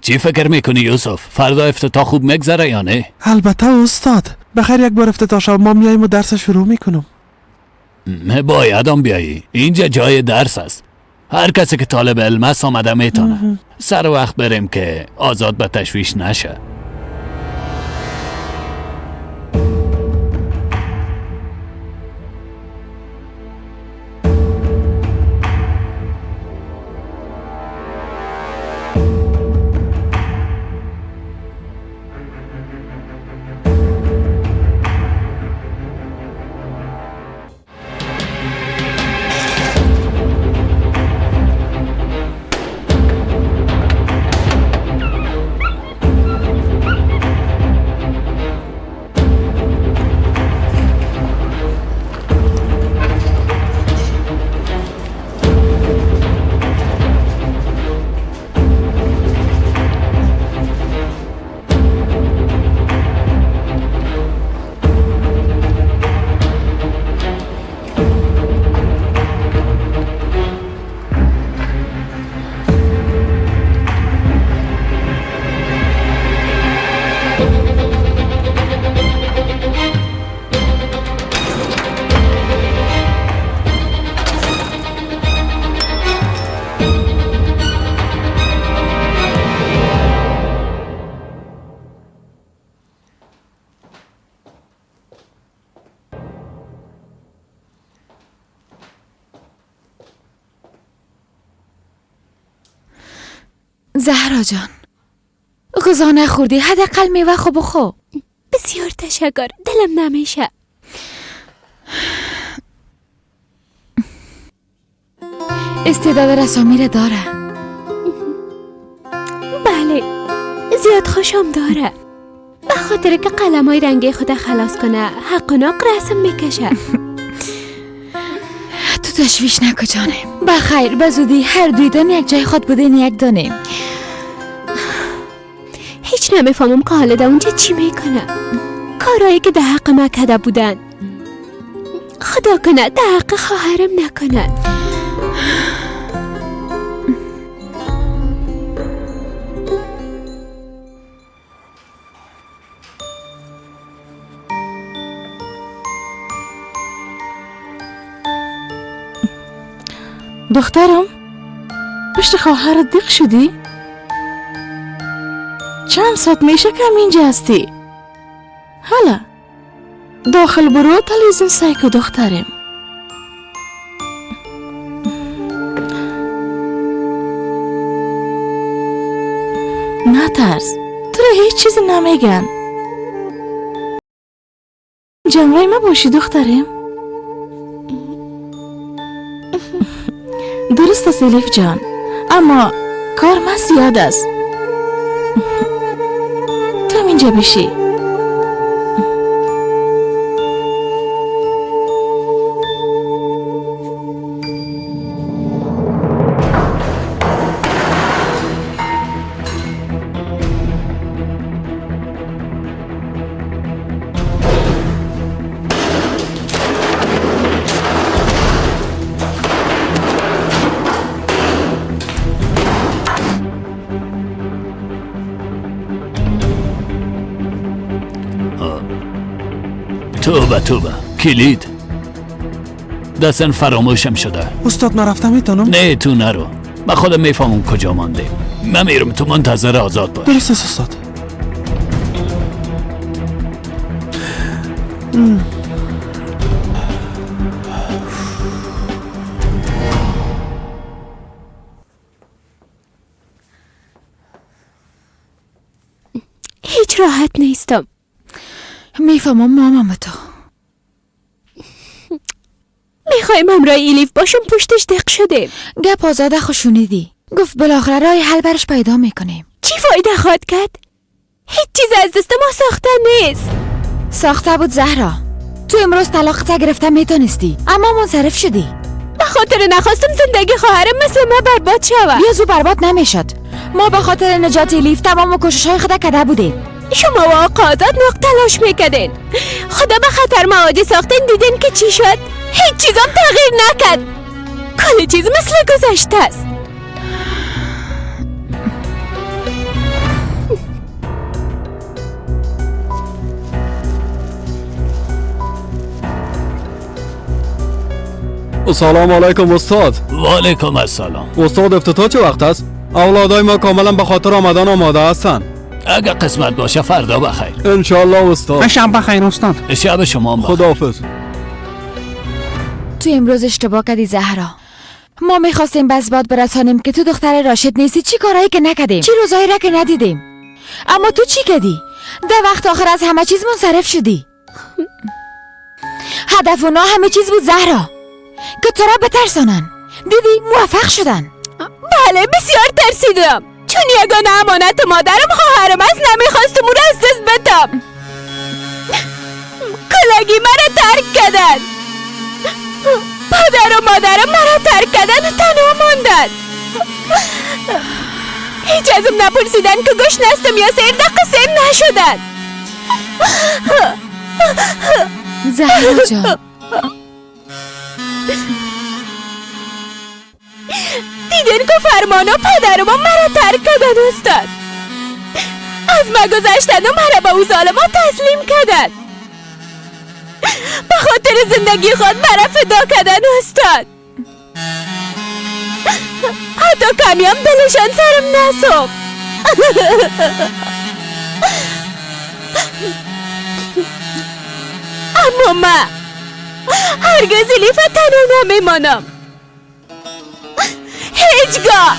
چی فکر میکنی یوسف؟ فردا افتتاح خوب میگذره یا نه؟ البته استاد، بخیر یک بار افتتاح شد ما میاییم و درس شروع میکنم. باید هم بیایی. اینجا جای درس است. هر کسی که طالب علم است آمده میتونه. سر وقت بریم که آزاد به تشویش نشه. زهرا جان، غذا نخوردی، حداقل میوه خو بخور. بسیار تشکر، دلم نمیشه. استعداد رسامی را داره. بله، زیاد خوشم داره. به خاطر که قلمای رنگی خود خلاص کنه، حق و ناق رسم میکشه. تو تشویش نکن جانم. بخیر، به زودی هر دویتان یک جای خود بودین یک دانیم. هیچ نمیفهمم که حالا در اونجا چی میکنه. کارهایی که در حق ما کده بودن، خدا کنه در حق خواهرم نکنه. دخترم، پشت خواهرت دیق شدی؟ چند ساعت میشه که اینجا هستی؟ حالا داخل برو تلویزیون سیکو دخترم. نترس، تو را هیچ چیزی نمیگن. جمعه ما باشی دخترم. درست است الیف جان، اما کار ما زیاد است. تو هم اینجا بشی. توبه توبه، کلید دستن فراموشم شده. استاد من رفتم میتونم؟ نه تو نرو، من خودم میفهمم کجا مانده. من میرم، تو منتظر آزاد باش. درست است استاد. هیچ راحت نیستم. میفهمم مامام تو. میخوایم همراه ایلیف باشم، پشتش دق شده. گپ آزاده خوشونیدی. گفت بالاخره راه حل برش پیدا میکنیم. چی فایده خواهد کرد؟ هیچ چیز از دست ما ساخته نیست. ساخته بود زهرا. تو امروز طلاقت گرفته میتونستی، اما منصرف شدی. به خاطر نخواستم زندگی خواهرم مثل ما برباد شود. یا زو برباد نمیشد. ما به خاطر نجات ایلیف تمام کوشش‌های خود کرده بودیم. شما و آقا آزاد ناق تلاش میکردین. خدا به خطر مواجه ساختین، دیدین که چی شد؟ هیچ چیزم تغییر نکرد. کل چیز مثل گذشته است. سلام علیکم استاد. و علیکم السلام. استاد افتتاح چه وقت است؟ اولادای ما کاملا به خاطر آمدن آماده هستند. اگه قسمت باشه فردا بخیر. انشالله استاد. شب بخیر استاد. شب شما بخیر. خداحافظ. تو امروز اشتباه کردی زهرا. ما میخواستیم بس باد برسانیم که تو دختر راشد نیستی. چی کارهایی که نکردیم، چی روزایی را که ندیدیم، اما تو چی کردی؟ در وقت آخر از همه چیز منصرف شدی. هدف اونا همه چیز بود زهرا، که تو را بترسانن. دیدی موفق شدن. بله بسیار ترسیدم، چون یگانه امانت مادرم خواهرم است، نمیخواستم او را از دست بدم. کلگی مرا ترک کردن، پدر و مادرم مرا ترک کردن و تنها ماندن. هیچ ازم نپرسیدن که گشنه هستم یا سیر، دقیقه نشدن. زهرا جان دیدن که فرمانا پدر ما مرا ترک کردن استاد، از ما گذشتن و مرا به او ظالما تسلیم کردن، به خاطر زندگی خود مرا فدا کردن استاد. حتی کمی هم دلشان سرم نسوخت. اما من هرگز الیف تنها نمیمانم، هیچگاه.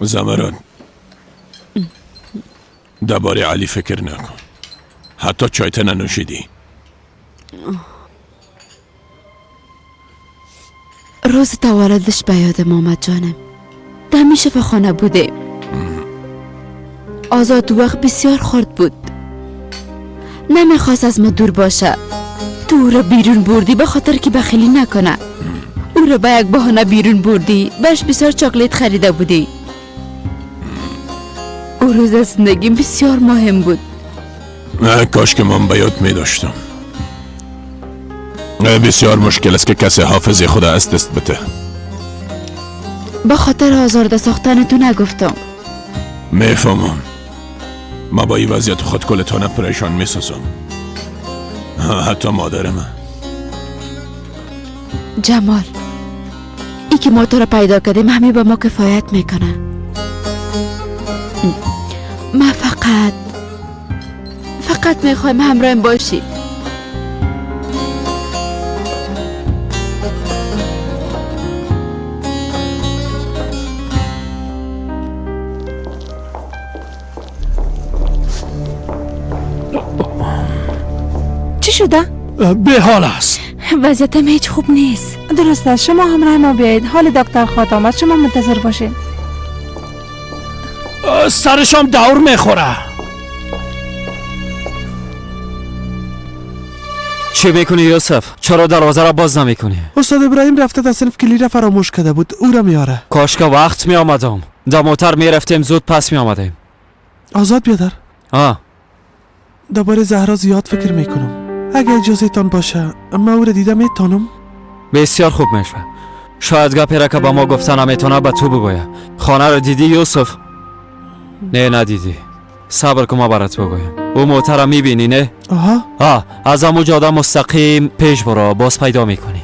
زمرد، درباره علی فکر نکن. حتی چایت ننوشیدی. روز تولدش به یادم آمد جانم. دمی شفاخانه بوده. آزاد وقت بسیار خرد بود، نمیخواست از ما دور باشه. تو او را بیرون بردی به خاطر که بخیلی نکنه. او را به یک بهانه بیرون بردی، برش بسیار چاکلیت خریده بودی. او روز از زندگیم بسیار مهم بود. کاش که من به یاد می داشتم. بسیار مشکل است که کسی حافظ خود از دست بده. به خاطر آزرده ساختن تو نگفتم. میفهمم. ما با این وضعیت خود کلتان پریشان میسازم، حتی مادر من. جمال، ای که ما تو را پیدا کردیم همه به ما کفایت میکنه. ما فقط میخوایم همراهیم باشی. چی شده؟ به حال است. وضعیتم هیچ خوب نیست. درست است، شما همراه ما بیایید. حال دکتر خواهد آمد، شما منتظر باشید. سرشم دور میخوره. چی میکنی یوسف؟ چرا دروازه را باز نمیکنی؟ استاد ابراهیم رفته در صنف کلی را فراموش کرده بود، او را میاره. کاش که وقت میآمدم. در موتر میرفتیم زود پس میآمدیم. آزاد بیادر. درباره زهرا زیاد فکر میکنم. اگه اجازه تان باشه من او را دیده میتونم؟ بسیار خوب میشه. شاید گپی را که به ما گفته نمیتونه به تو بگویه. خانه را دیدی یوسف؟ نه ندیدی. صبر کن ما برات بگویم. او موتر را میبینی نه؟ آها. از همون جاده مستقیم پیش برو، باز پیدا میکنی.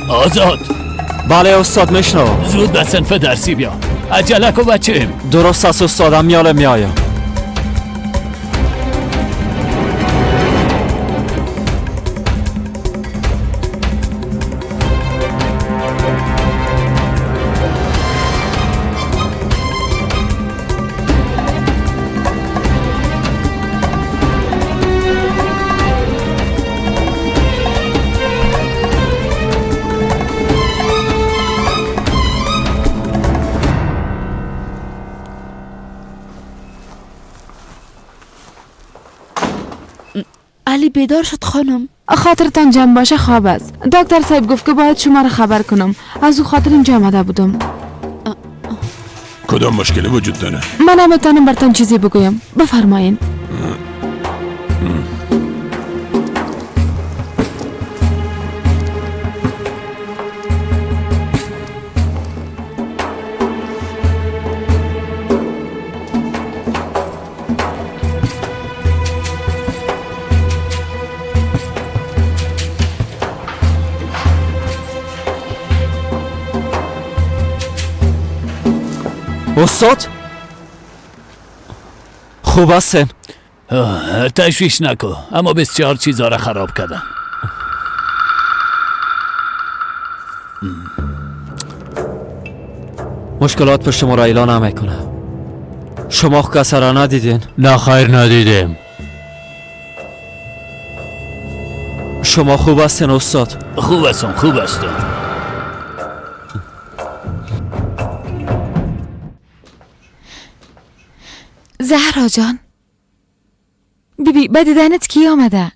آزاد. بله استاد میشنوم. زود به صنف درسی بیا. عجله کو بچه. درست است استادم، میاله میایم. علی بیدار شد خانم. خاطرتان جمع باشه خواب است. دکتر صاحب گفت که باید شما را خبر کنم، از او خاطر اینجا آمده بودم. کدام مشکلی وجود داره؟ من نمیتونم براتون چیزی بگویم، بفرمایین. استاد خوب هستن؟ تشویش نکن، اما بسیار چیزا را خراب کردن. مشکلات پشت ما را اعلان نمیکنه. شما کس را ندیدین؟ نه خیر ندیدیم. شما خوب هستین استاد؟ خوب هستم، خوب هستم. زهرا جان، بیبی به دیدنت کی آمده؟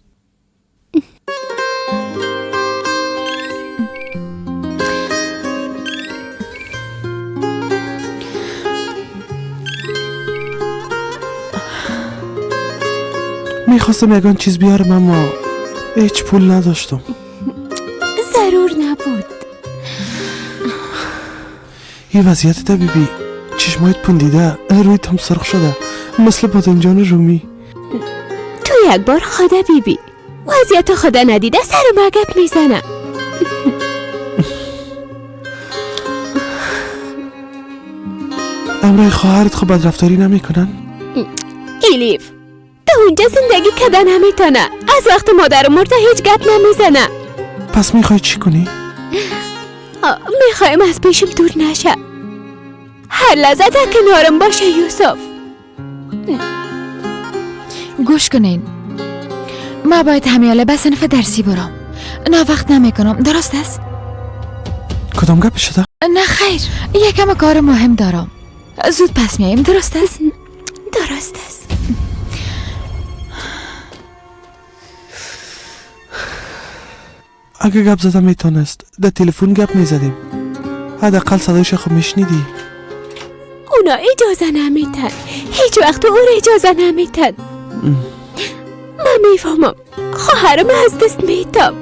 میخواستم یگان چیز بیارم اما هیچ پول نداشتم. ضرور نبود. این وضعیت ده بیبی، چشمایت پوندیده، رویت هم سرخ شده، مثل بادنجان رومی. تو یک بار خدا بیبی وضعیت خدا ندیده سر مگت میزنه. امرای خواهرت خب بدرفتاری نمیکنن؟ ایلیف تو اونجا زندگی کده نمیتونه، از وقت مادر مرده هیچ گپ نمیزنه. پس میخوای چی کنی؟ میخوایم از پیشم دور نشه، هر لحظه در کنارم باشه. یوسف گوش کنین، ما باید همیاله به صنف درسی برم، نه وقت نمیکنم، درست است؟ کدام گپ شده؟ نه خیر، یکم کار مهم دارم، زود پس میایم، درست است؟ درست است. اگه گپ زدم میتونست در تلفن گپ میزدیم، حداقل صدایش خب میشنیدی. اونا اجازه نمیتن، هیچ وقت اون اجازه نمیتن. من میفهمم خواهرم از دست میتم.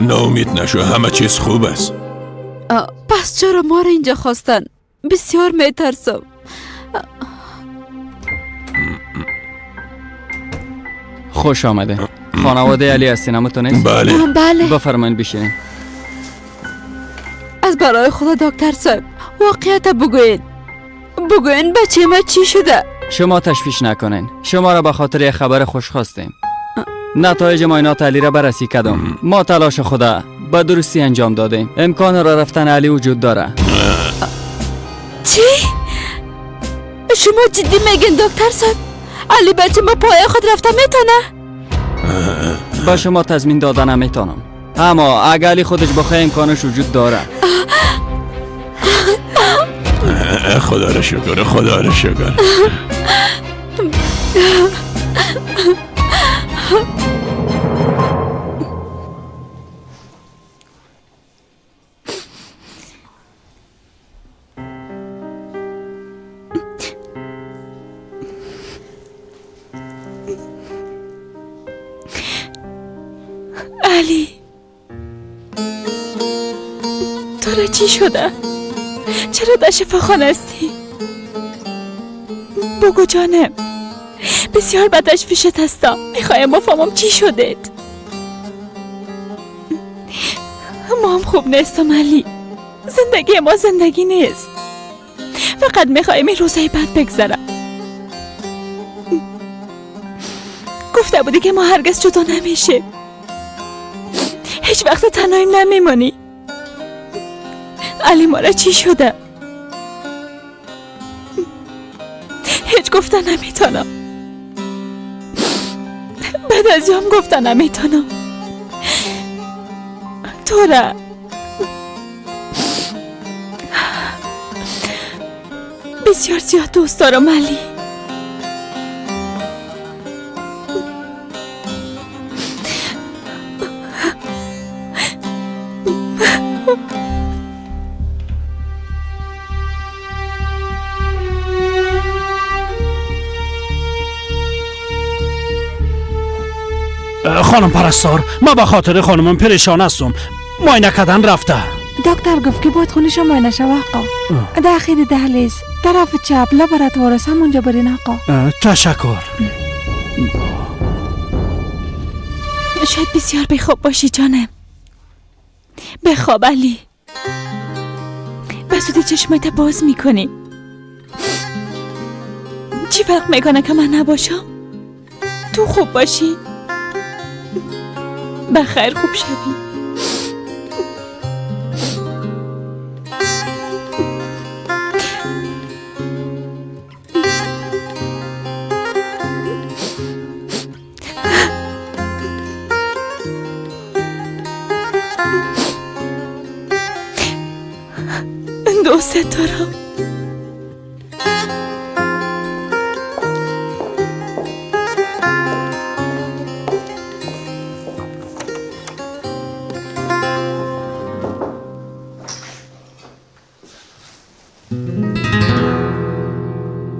ناامید نشو، همه چیز خوب است. پس چرا ما را اینجا خواستن؟ بسیار میترسم. خوش آمده. خانواده علی هستین همتون نیست؟ بله بله. بفرمایید بشینین. از برای خدا دکتر صاحب واقعیت بگوین، بگوین بچه ما چی شده؟ شما تشویش نکنین، شما را به خاطر یک خبر خوش خواستیم. نتایج معاینات علی را بررسی کردم. ما تلاش خدا به درستی انجام دادیم. امکان را رفتن علی وجود داره. چی؟ شما جدی میگین دکتر صاحب؟ علی بچه ما پای خود رفته میتونه؟ با شما تضمین داده نمیتونم، اما اگه علی خودش بخواه امکانش وجود داره. خدا را شکر، خدا را شکر. علی تو را چی شده؟ چرا در شفاخانه هستی؟ بگو جانم، بسیار بدتشویشت هستم، میخوایم بفهمم چی شده. ما هم خوب نیستم علی. زندگی ما زندگی نیست. فقط میخوایم این روزای بد بگذره. گفته بودی که ما هرگز جدا نمیشیم. هیچ وقت تنهاییم نمیمانی. علی ما را چی شده؟ هیچ گفته نمیتونم. بعد از جام گفته نمیتونم. تو را بسیار زیاد دوست دارم علی. خانم پرستار، ما به خاطر خانمم پریشان هستم. معاینه کردن رفته. دکتر گفت که باید خونش معاینه شوه آقا. در اخیر دهلیز طرف چپ لابراتوار است، همونجا برین آقا. تشکر. شاید بسیار بخواب باشی جانم. بخواب علی. به زودی چشمت باز میکنی. چی فرق میکنه که من نباشم؟ تو خوب باشی. بخیر خوب شوی. دوست دارم.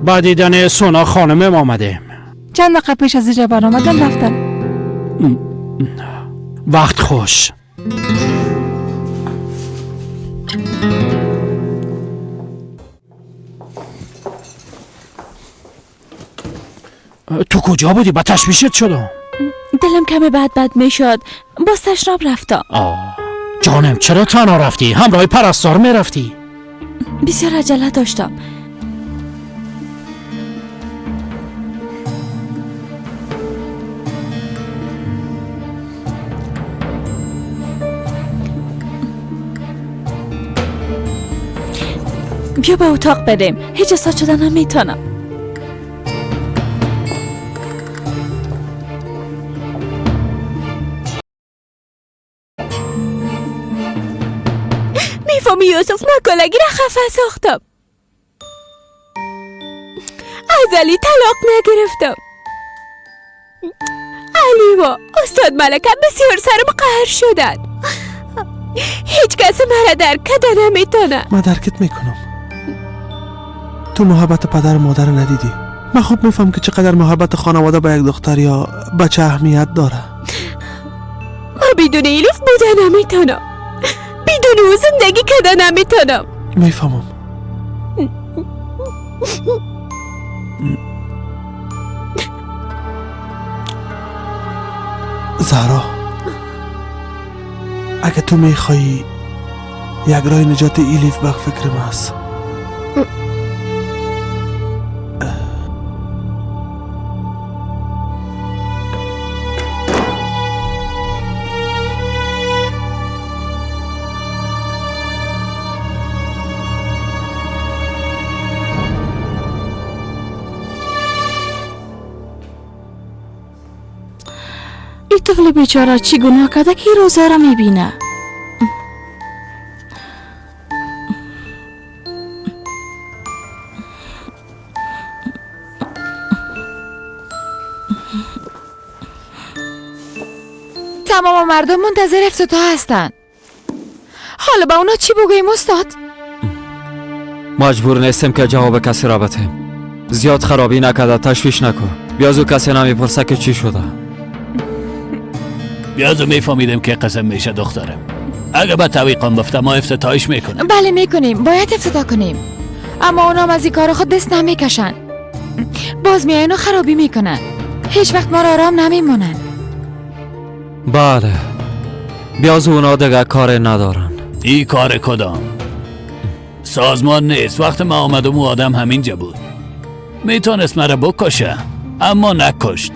با دیدن سونا خانمم آمدیم. چند دقیقه پیش از اینجا برآمدن رفتن. وقت خوش. تو کجا بودی؟ با تشویشت شدم. دلم کمی بد میشد. باز تشناب رفتم. جانم چرا تنها رفتی؟ همراه پرستار میرفتی. بسیار عجله داشتم. بیا به اتاق بریم. هیچ احساس شدن نمیتونم. میفهمی یوسف، من کلگی را خفه ساختم. از علی طلاق نگرفتم. علی و استاد ملکه بسیار سرم قهر شدن. هیچ کس مرا درک کرده نمیتونه. من درکت میکنم. تو محبت پدر و مادر ندیدی. من خوب میفهم که چقدر محبت خانواده به یک دختر یا بچه اهمیت داره. من بدون ایلیف بوده نمیتونم. بدون او زندگی کرده نمیتونم. میفهمم. زهرا، اگه تو میخوایی یک راه نجات ایلیف به فکر ما است. این طفل بیچاره چی گناه کرده که روزا را میبینه؟ تمام مردم منتظر افتتاح هستن. حالا با اونا چی بگوییم استاد؟ مجبور نیستم که جواب کسی را بدهم. زیاد خرابی نکرده، تشویش نکن. بیازو کسی نمیپرسه که چی شده. بیازو میفهمیدم که قسم میشه دخترم. اگه به تعویقم بفته ما افتتاحش میکنیم. بله میکنیم، باید افتتاح کنیم. اما اونا هم از این کار خود دست نمیکشن. باز میاین و خرابی میکنن. هیچ وقت ما را آرام نمیمونن. بله، بیاز اونا دیگه کار ندارن. ای کار کدام؟ سازمان نیست. وقت ما آمدم او آدم همینجا بود. میتونست مرا بکشه اما نکشت.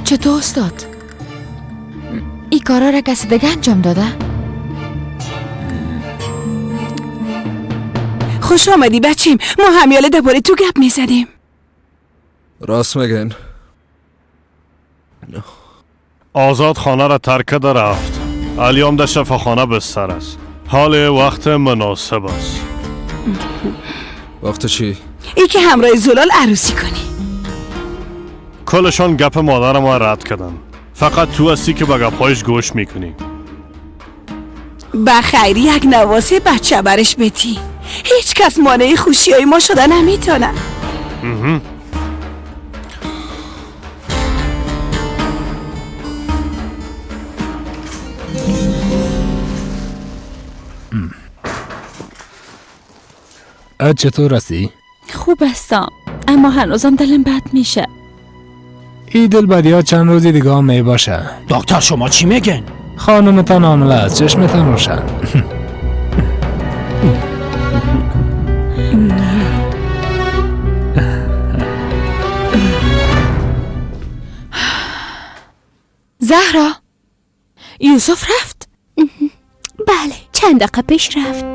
چطور استاد؟ این کارا را کسی دیگه انجام داده؟ خوش آمدی بچیم، ما همیاله درباره تو گپ میزدیم. راست میگن. آزاد خانه را ترک کرده رفت. الیام در شفاخانه بستر است. حال وقت مناسب است. وقت چی؟ ای که همراه زلال عروسی کنی. کلشان گپ مادر ما رد کردن. فقط تو هستی که به گپایش گوش میکنی. بخیری یک نواسه بچه برش بتی. هیچ کس مانع خوشی های ما شده نمیتونه. چطور هستی؟ خوب هستم، اما هنوزم دلم بد میشه. این دلبدی ها چند روزی دیگه هم می باشه. دکتر شما چی میگن؟ خانمتان حامله است، چشمتان روشن. زهرا، یوسف رفت؟ بله، چند دقیقه پیش رفت.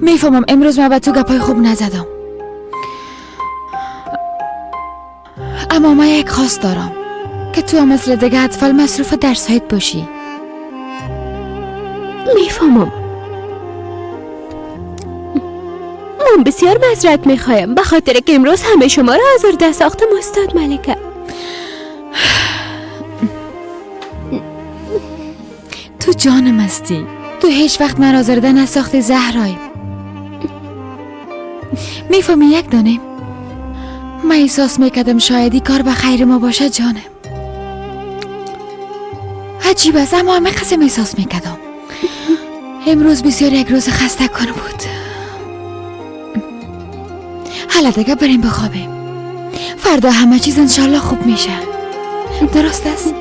میفهمم امروز من به تو گپای خوب نزدم، اما من یک خواست دارم که تو هم مثل دیگه اطفال مصروف درسایت باشی. میفهمم. من بسیار معذرت میخوایم به خاطر که امروز همه شما را آزرده ساختم استاد ملکه. تو جانم هستی. تو هیچ وقت من آزرده نساختی زهرای. میفهمی یک دانه من احساس میکردم شاید این کار به خیر ما باشه جانم. عجیب است اما همه قسم احساس میکردم. امروز بسیار یک روز خسته کن بود. حالا دیگه بریم بخوابیم. فردا همه چیز انشالله خوب میشه. درست است؟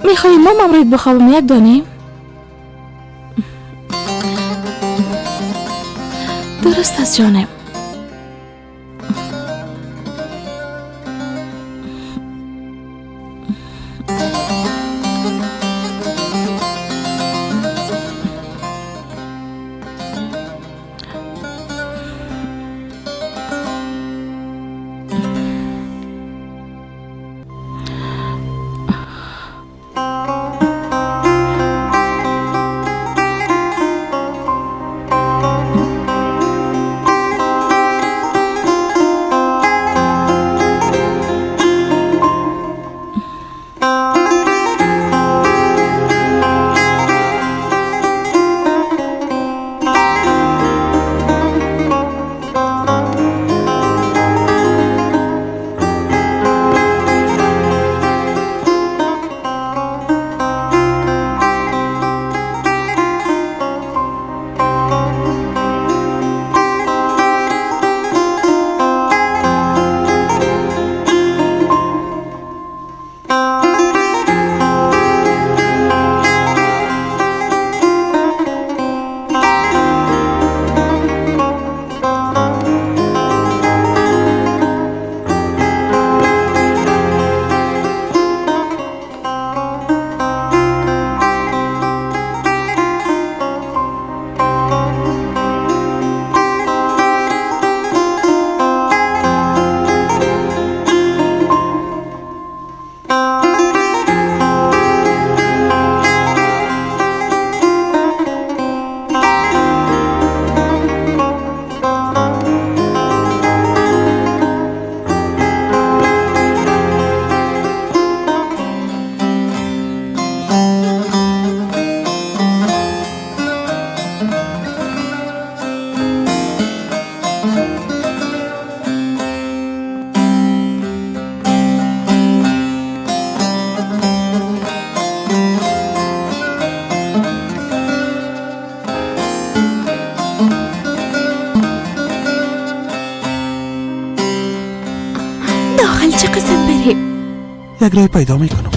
میخوایی ما ممرید بخوابم یک دانیم؟ درست است جانم. یک راه پیدا میکنم.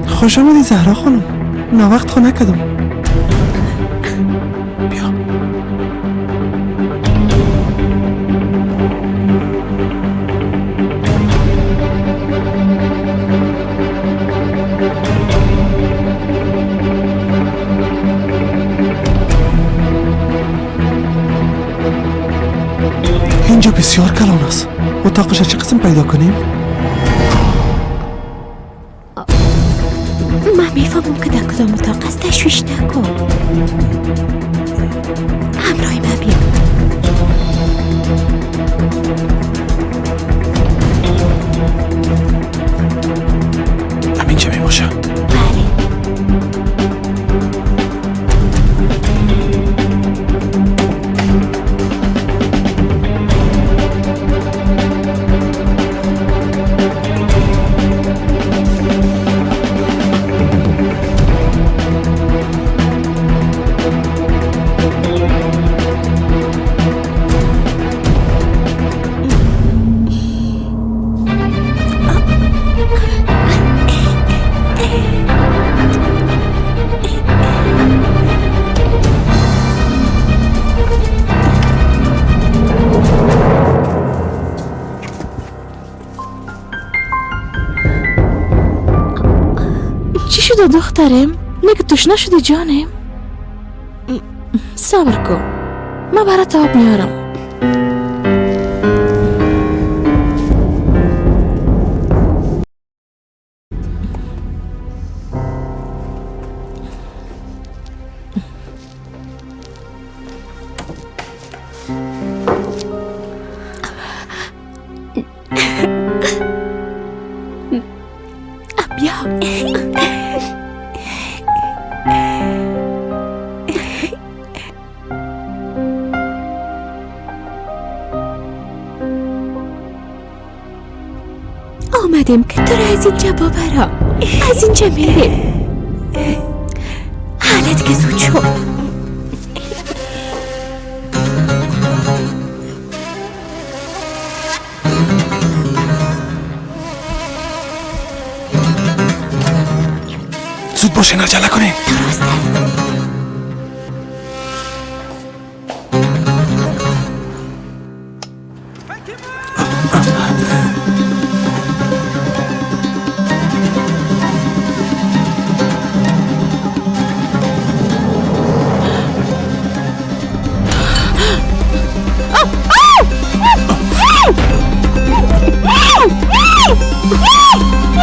خوش آمدی زهرا خانم. ناوقت خو نکردم. بیا. اینجا بسیار کلان است. اتاقش چه قسم پیدا کنیم؟ من میفهمم که در کدام اتاق است. تشویش نکن. همراه من بیا. همینجا میباشه. بله. دخترم نگه توش نشدی جانم. صبر کن، من برات آب میارم. آمدیم که تو را از اینجا ببرم. از اینجا میریم. حالت که زود شد. زود باشین، عجله کنین. درست است.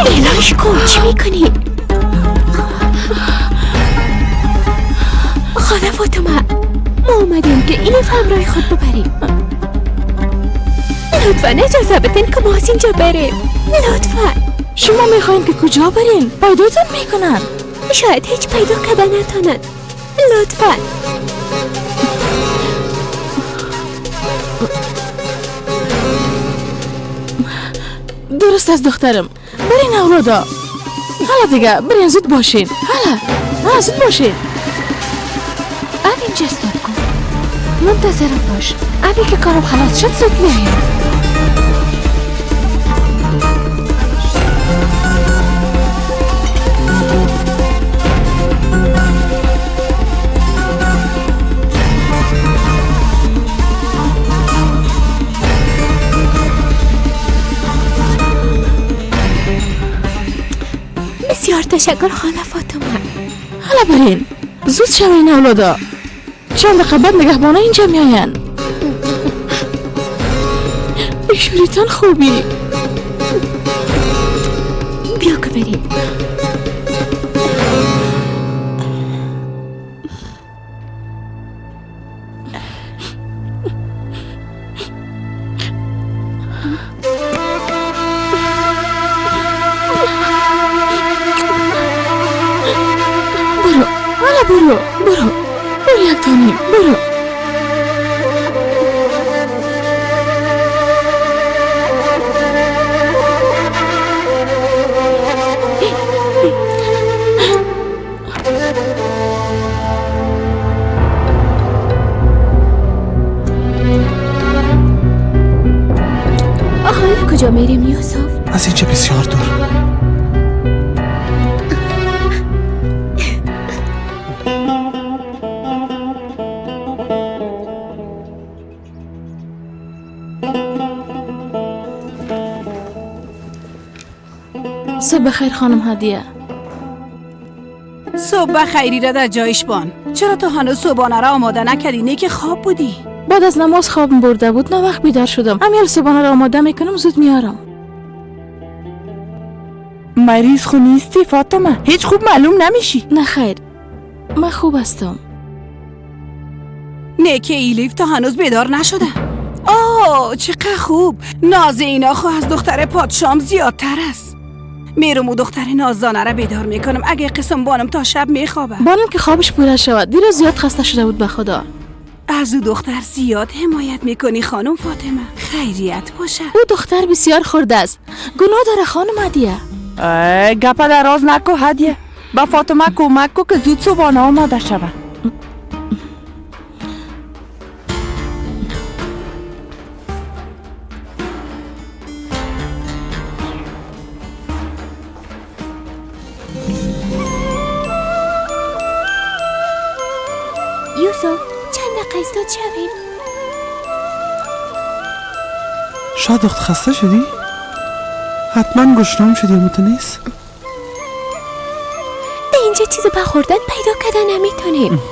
الهش کن، چی میکنی؟ خاله فاطمه، ما اومدیم که اینو همراه خود ببریم. لطفا اجازه بدین که ما از اینجا بریم. لطفا. شما میخواین که کجا برین؟ پیداتون میکنن. شاید هیچ پیدا کردن نتانن. لطفا. درست از دخترم. برین اولادا. حالا دیگه برین، زود باشین. حالا زود باشین. اینجا استاد کن، منتظرم باش. ابی که کارم خلاص شد زود میایم. بسیار تشکر خاله فاطمه. حالا برین زود شوین اولادا. چند دقیقه بعد نگهبانا اینجا میآین. بیشوریتان خوبی. بیا که بریم. برو حالا، برو برو برو، یک تانیم، برو. حالا کجا میریم یوسف؟ از اینجا بسیار دور. صبح بخیر خانم هدیه. صبح بخیری را در جایش بان. چرا تو هنوز صبحانه را آماده نکردی؟ نه که خواب بودی؟ بعد از نماز خوابم برده بود، نه وقت بیدار شدم. امیال صبحانه را آماده میکنم، زود میارم. مریض خو نیستی فاطمه؟ هیچ خوب معلوم نمیشی. نه خیر، من خوب هستم. نه که ایلیف تا هنوز بیدار نشده. آه چقدر خوب. ناز اینا خو از دختر پادشام زیادتر است. میرم و دختر نازدانه را بیدار میکنم. اگه قسم بانم تا شب میخوابه. بانم که خوابش پوره شود. دیروز زیاد خسته شده بود به خدا. از او دختر زیاد حمایت میکنی خانم فاطمه. خیریت باشه. او دختر بسیار خورده است، گناه داره خانم هدیه. ای گپا دراز نکو هدیه. با فاطمه کمک کو که زود صبحانه آماده شوه. یوسف چند دقیقه ایستاد شویم. شاید دخت خسته شدی؟ حتما گشنم شدی اما تو نیست؟ در اینجا چیز به خوردن پیدا کردن نمیتونیم.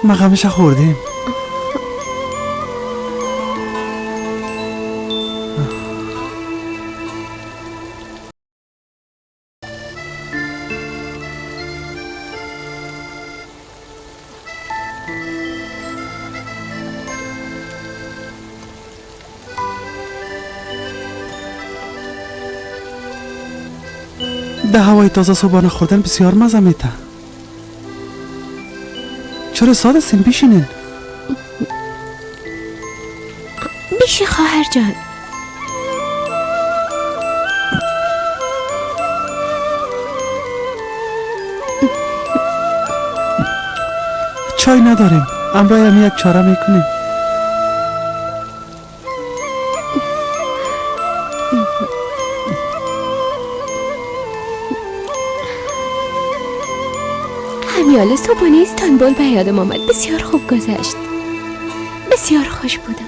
ما غمش خوردیم. ده هوای تازه صبحانه خوردن بسیار مزه میته. چرا ساده سین؟ بیشینین. بیشی خواهر جان. چای نداریم، امرای هم یک چاره میکنیم. همیاله صبحانه استانبول به یادم آمد. بسیار خوب گذشت، بسیار خوش بودم.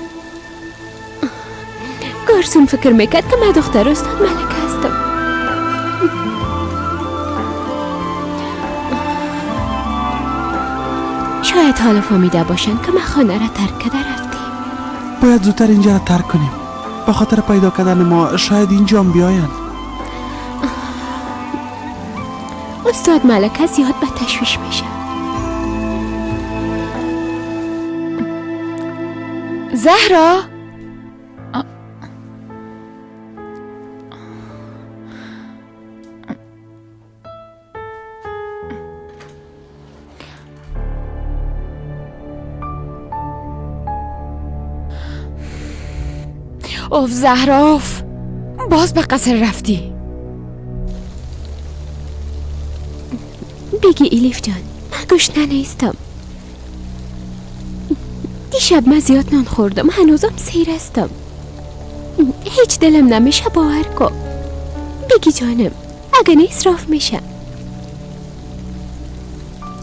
گارسون فکر میکرد که من دختر استاد ملک هستم. شاید حالا فهمیده باشن که من خانه را ترک کرده رفتیم. باید زودتر اینجا را ترک کنیم. به خاطر پیدا کردن ما شاید اینجا هم بیاین. استاد ملکه زیاد به تشویش میشه. زهرا، اوف زهرا، اوف، باز به قصر رفتی. بگی ایلیف جان، من گشنه نیستم. دیشب من زیاد نان خوردم، هنوزم سیر هستم. هیچ دلم نمیشه باور کن. بگی جانم، اگه نه اسراف میشه.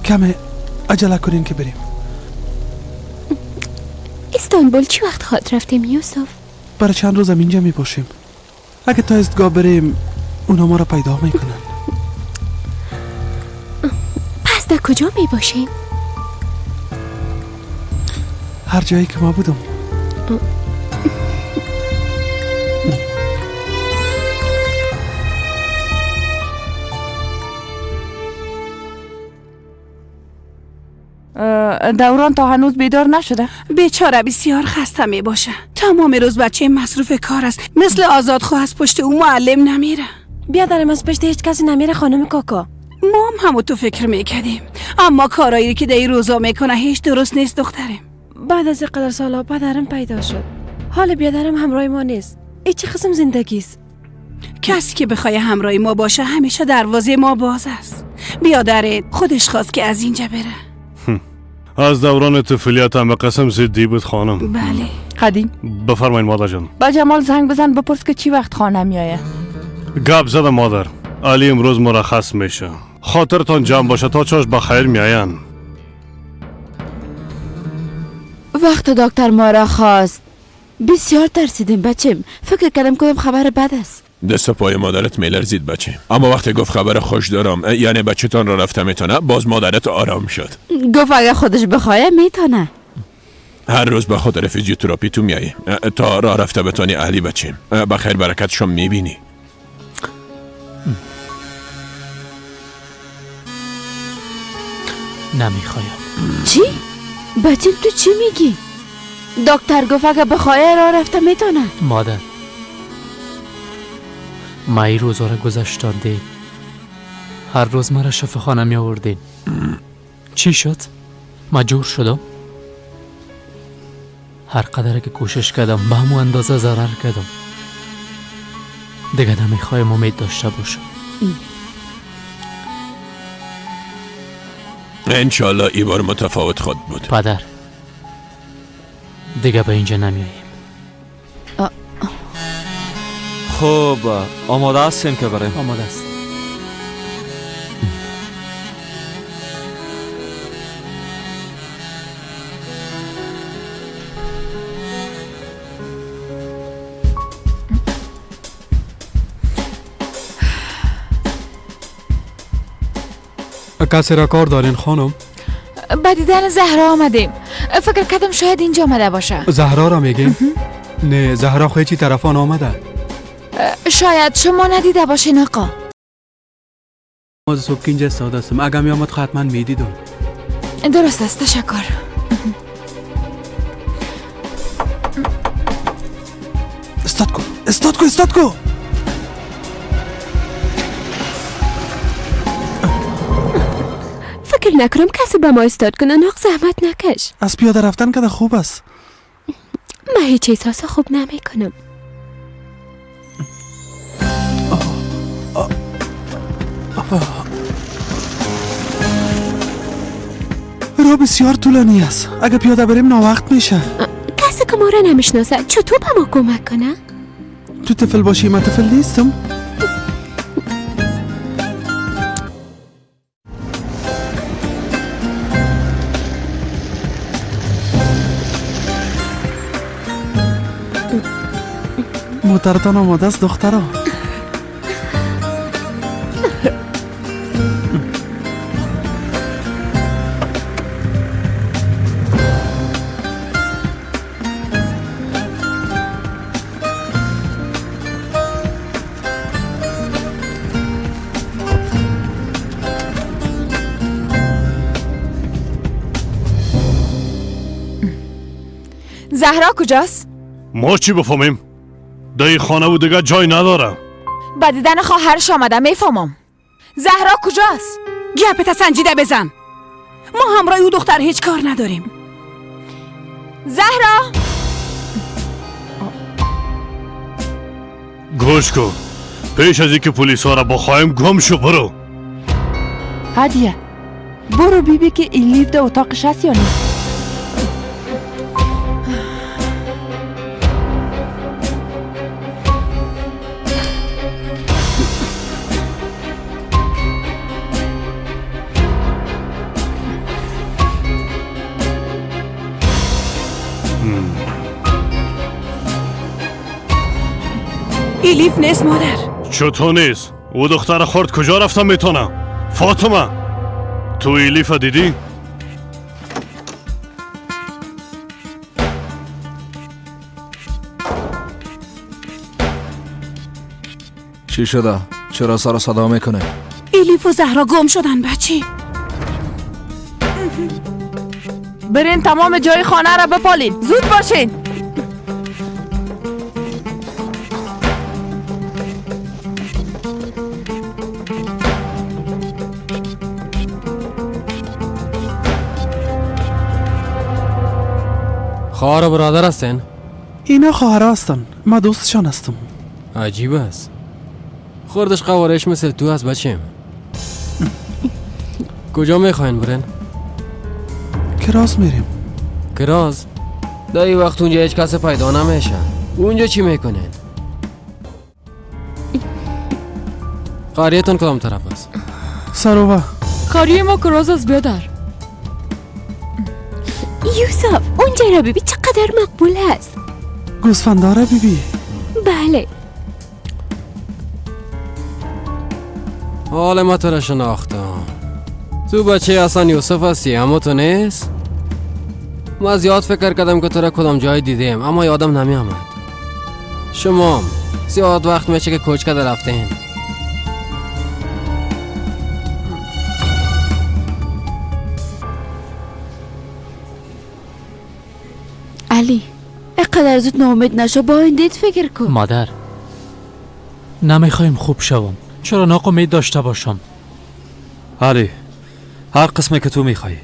کمه عجله کنین که بریم. استانبول چی وقت خواد رفتیم یوسف؟ برای چند روزم اینجا میباشیم. اگه تا ایستگاه بریم اونا ما را پیدا میکنن. پس در کجا میباشیم؟ هر جایی که ما بودم. دوران تا هنوز بیدار نشده. بیچاره بسیار خسته می باشه. تمام روز بچه مصروف کار است. مثل آزادخواه از پشت او معلم نمیره. بیادرم از پشت هیچ کسی نمیره خانم کاکا. ما هم همو تو فکر میکردیم، اما کارایی که در این روزا میکنه هیچ درست نیست دخترم. بعد از اینقدر سالا پدرم پیدا شد. حال بیادرم همراه ما نیست. ای چه قسم زندگی است؟ کسی که بخوای همراه ما باشه همیشه دروازه ما باز است. بیادرت خودش خواست که از اینجا بره. از دوران طفولیت هم به قسم زدی بود خانم. بله. قدیم بفرمایید مادر جان. با جمال زنگ بزن بپرس که چی وقت خانه میایه. گپ زدم مادر. علی امروز مرخص میشه. خاطرتان جمع باشه تا چاش بخیر میاین. وقت دکتر ما را خواست بسیار ترسیدیم بچم. فکر کردم کدام خبر بد است. دست پای مادرت میلرزید بچه، اما وقتی گفت خبر خوش دارم، یعنی بچه‌تان را رفته میتونه، باز مادرت آرام شد. گفت اگه خودش بخواه میتونه. هر روز به خاطر فیزیوتراپی تو میایی تا راه رفته بتانی اهلی بچیم. بخیر برکتشو میبینی. نمیخوایم. چی؟ بچیم تو چی میگی؟ دکتر گفت اگه بخواه راه رفته میتونه. مادر ما این روزا را گذشتاندیم. هر روز مرا شفاخانه می آوردین. چی شد؟ مجبور شدم. هر قدر که کوشش کردم به همون اندازه ضرر کردم. دیگه نمیخوایم امید داشته باشم. انشالله ای بار متفاوت خود بود. پدر دیگه به اینجا نمیاییم. خب آماده هستیم که بریم. آماده است. کسی را کار دارین خانم؟ به دیدن زهرا آمدیم. فکر کردم شاید اینجا آمده باشه. زهرا را میگیم؟ نه زهرا خو هیچی طرفان آمده. شاید شما ندیده باشین آقا. ما صبح که اینجا استاده هستم. اگر می آمد حتما میدیدم. درست است تشکر. استاد کو استاد کو استاد کو. فکر نکنم کسی به ما استاد کنه. ناق زحمت نکش. از پیاده رفتن که خوب است. من هیچ احساس خوب نمی کنم. راه بسیار طولانی است. اگه پیاده بریم ناوقت میشه. کسی که ما را نمیشناسه چطور به ما کمک کنه؟ تو طفل باشی من طفل نیستم. موترتان آماده است دخترا. زهرا کجاست؟ ما چی بفهمیم؟ در خانه و دیگه جای نداره. با دیدن خواهرش آمده میفهمم. زهرا کجاست؟ گپت سنجیده بزن. ما همراه او دختر هیچ کار نداریم. زهرا گوش کن، پیش از اینکه پلیس ها را بخوایم گم شو برو. هدیه برو بیبی که ایلیف در اتاقش هست یا نه. ایلیف نیست مادر. چطور نیست؟ او دختر خرد کجا رفتم میتونه؟ فاطمه تو ایلیف دیدی؟ چی شده؟ چرا سر صدا میکنه؟ ایلیف و زهرا گم شدن بچه. برین تمام جای خانه را بپالین، زود باشین. خواهر و برادر هستین؟ اینا خواهر هستن، ما دوستشان هستم. عجیب است، خوردش قوارش مثل تو هست بچیم. کجا میخواین برین؟ کراز میریم. کراز؟ در این وقت اونجا هیچ کس پیدا نمیشه. اونجا چی میکنین؟ قریه‌تون کدام طرف است؟ سروه. قریه ما کراز است بیادر. یوسف اونجا را ببین چقدر مقبول است. گوسفنداره بیبی. بله. حال ما تو را شناختم. تو بچه اصلا یوسف هستی اما تو نیست؟ ما زیاد فکر کردم که تو را کدام جای دیدیم اما یادم نمی آمد. شما زیاد وقت میشه که کوچ کرده رفتین. علی اینقدر زود ناامید نشو، با این دید فکر کن. مادر نمیخوایم خوب شوم، چرا ناامید داشته باشم؟ علی هر قسمی که تو میخوایی.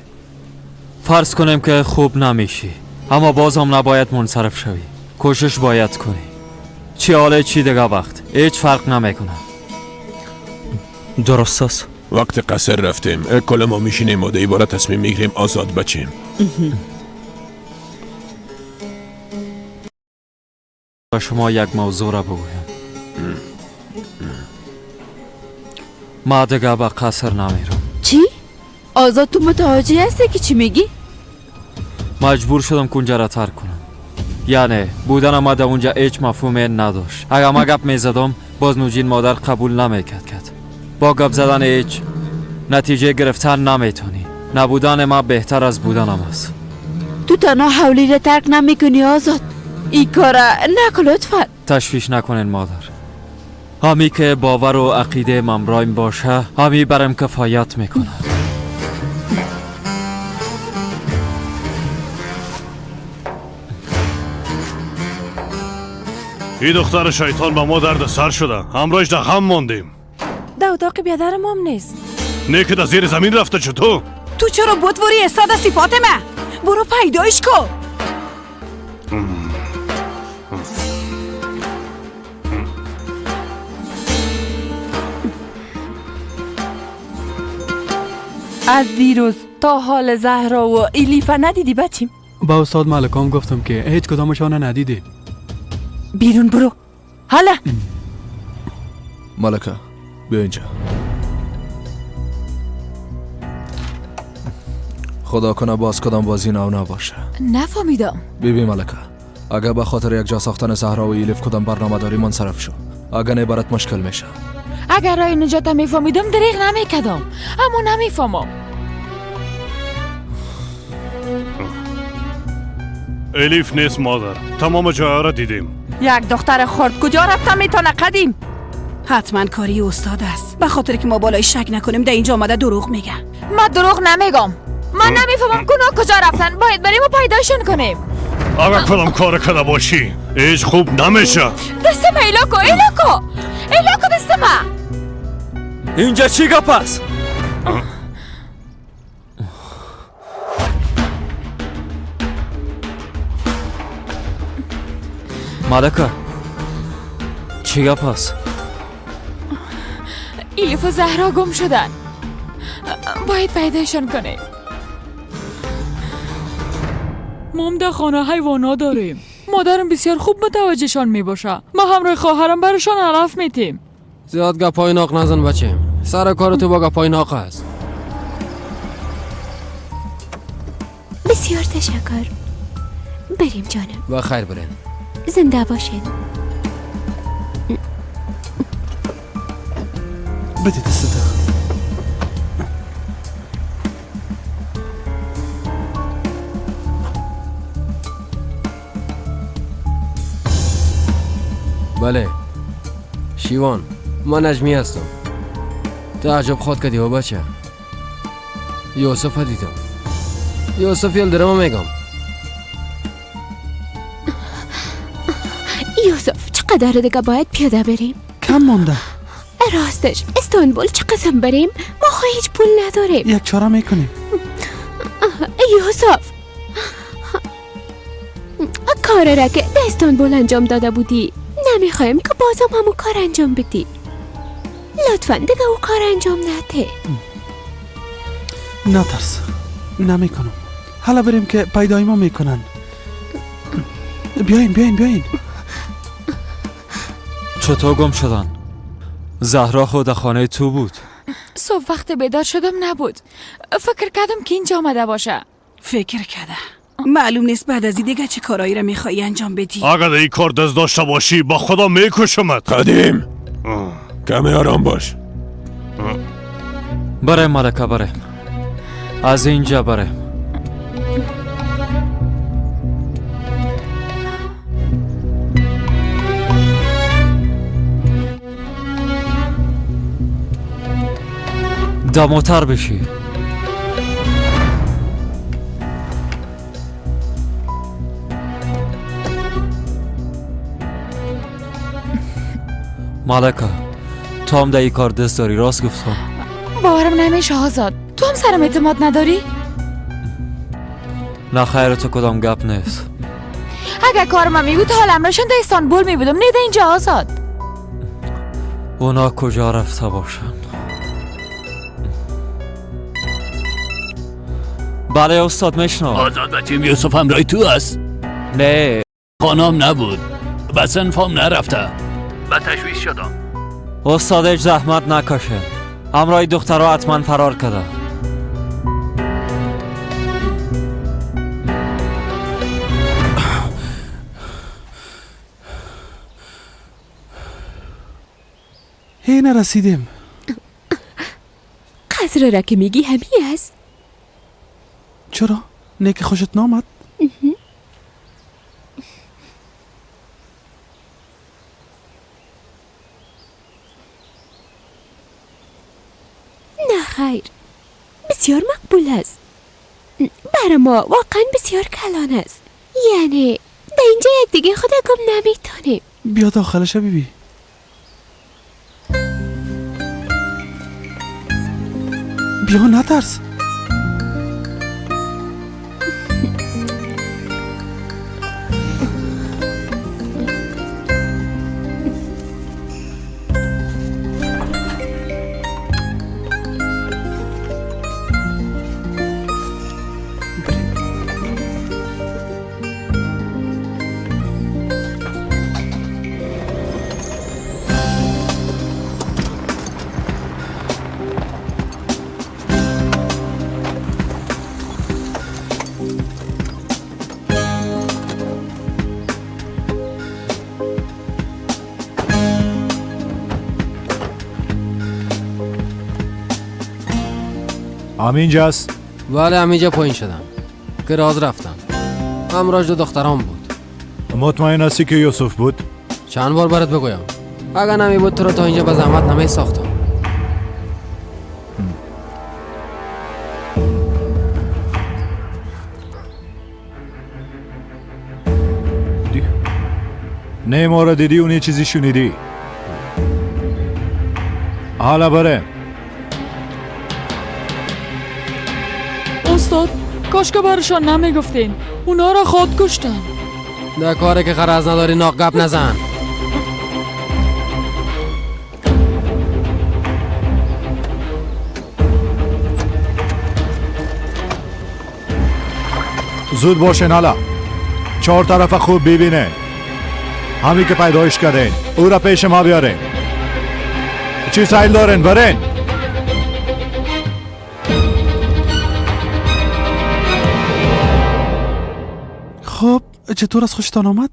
فرض کنیم که خوب نمیشی اما باز هم نباید منصرف شوی، کوشش باید کنی. چی حاله چی دیگه وقت هیچ فرق نمیکنه. درست است. وقت قصر رفتیم کل ما میشینیم و دیباره تصمیم میگیریم آزاد بچیم. با شما یک موضوع را بگویم. ما دیگه به قصر نمیرم. چی؟ آزاد تو متوجه هستی که چی میگی؟ مجبور شدم که اونجا را ترک کنم. یعنی بودن ما در اونجا هیچ مفهومی نداشت. اگر ما گپ میزدم باز نوجین مادر قبول نمیکرد. با گپ زدن هیچ نتیجه گرفتن نمیتونی. نبودن ما بهتر از بودنم است. تو تنها حولی را ترک نمیکنی آزاد. این کار نکن لطفا. تشویش نکنین مادر. همی که باور و عقیده ممرایم باشه همی برم کفایت میکنه. این دختر شیطان با ما درد سر شده، همراهش در غم ماندیم. در اتاق بیادر مام نیست. نه که در زیر زمین رفته. چطور؟ تو چرا بودوری استاد صفات من؟ برو پیدایش کن. از دیروز تا حال زهرا و الیفا ندیدی بچیم؟ با استاد مالکام گفتم که هیچ کدامشان ندیدی. بیرون برو حالا. ملکه بیا اینجا. خدا کنه باز کدام بازی نو نباشه. نفهمیدم. بیبی ملکه اگه به خاطر یک جا ساختن زهرا و ایلیف کدام برنامه داری منصرف شو، اگه نه برات مشکل میشه. اگر رای نجات میفهمیدم دریغ نمیکردم، اما نمیفهمم. الیف نیست مادر، تمام جاها را دیدیم. یک دختر خرد کجا رفته میتونه قدیم؟ حتما کاری استاد است. به خاطر که ما بالای شک نکنیم در اینجا آمده دروغ میگه. ما دروغ نمیگم. من نمیفهمم کنا کجا رفتن. باید بریم و پیداشون کنیم. اگر کدام کار کرده باشی هیچ خوب نمیشه. دست من ایلاکو ایلاکو ایلاکو دست من. اینجا چی گپ است؟ ملکه چی گپ است؟ ایلیف و زهرا گم شدن، باید پیدایشان کنیم. ما هم در خانه حیوانا داریم. مادرم بسیار خوب متوجهشان می باشه. ما همراه خواهرم برشان علف میتیم. زیاد گپای ناق نزن بچیم، سر کار تو با گپای ناق است. بسیار تشکر. بریم جانم. با خیر برین. زنده باشین. بده دستت. بله شیوان، من نجمی هستم. تعجب خود کردی و بچه یوسف دیدم. یوسف یلدرم میگم. یوسف چقدر دیگه باید پیاده بریم؟ کم مانده. راستش استانبول چه قسم بریم؟ ما هیچ پول نداریم. یک چاره میکنیم. یوسف کار را که در استانبول انجام داده بودی نمیخوایم که بازم همون کار انجام بدی. لطفا دیگه او کار انجام نده. نترس، نمیکنم. حالا بریم که پیدای ما میکنن. بیاین بیاین بیاین. چطور گم شدن؟ زهرا خود خانه تو بود. صبح وقت بیدار شدم نبود. فکر کردم که اینجا آمده باشه. فکر کرده. معلوم نیست بعد از این دیگه چه کارایی را میخوایی انجام بدی. اگر این کار دست داشته باشی با خدا میکشمت. قدیم کمی آرام باش. بره ملکه، بره از اینجا، بره. دموتر بشی. ملکه تو هم در این کار دست داری، راست گفتم؟ باورم نمیشه آزاد، تو هم سرم اعتماد نداری؟ نه خیر، تو کدام گپ نیست. اگر کار من میبود حال امرشان در استانبول میبودم، نه در اینجا آزاد. اونا کجا رفته باشن؟ بله استاد میشنم. آزاد بچیم یوسف همراه تو است؟ نه خانم نبود، به صنفم نرفته، به تشویش شدم. استاد هیچ زحمت نکشه، همراه دخترها حتما فرار کرده. هی نرسیدیم. قصر را که میگی همی است؟ چرا؟ نه که خوشت نامد؟ نه خیر، بسیار مقبول است. برای ما واقعا بسیار کلان است. یعنی در اینجا یک دیگه خود گم نمیتونیم. بیا داخلش بیبی. بیا نترس. همینجاست؟ بله همینجا پایین شدم که راز رفتم. همراش دو دخترام بود. مطمئن هستی که یوسف بود؟ چند بار برات بگویم، اگر نمی بود تو رو تا اینجا به زحمت نمی ساختم. نه ما را دیدی و نه چیزی شنیدی. حالا بره. استاد کاش که برشان نمیگفتین، اونا را خود کشتن. در کاری که غرض نداری ناق گپ نزن. زود باشین حالا، چهار طرف خوب ببینین. همین که پیدایش کردین او را پیش ما بیارین. چی سایل دارین؟ برین. خب چطور از خوشتان آمد؟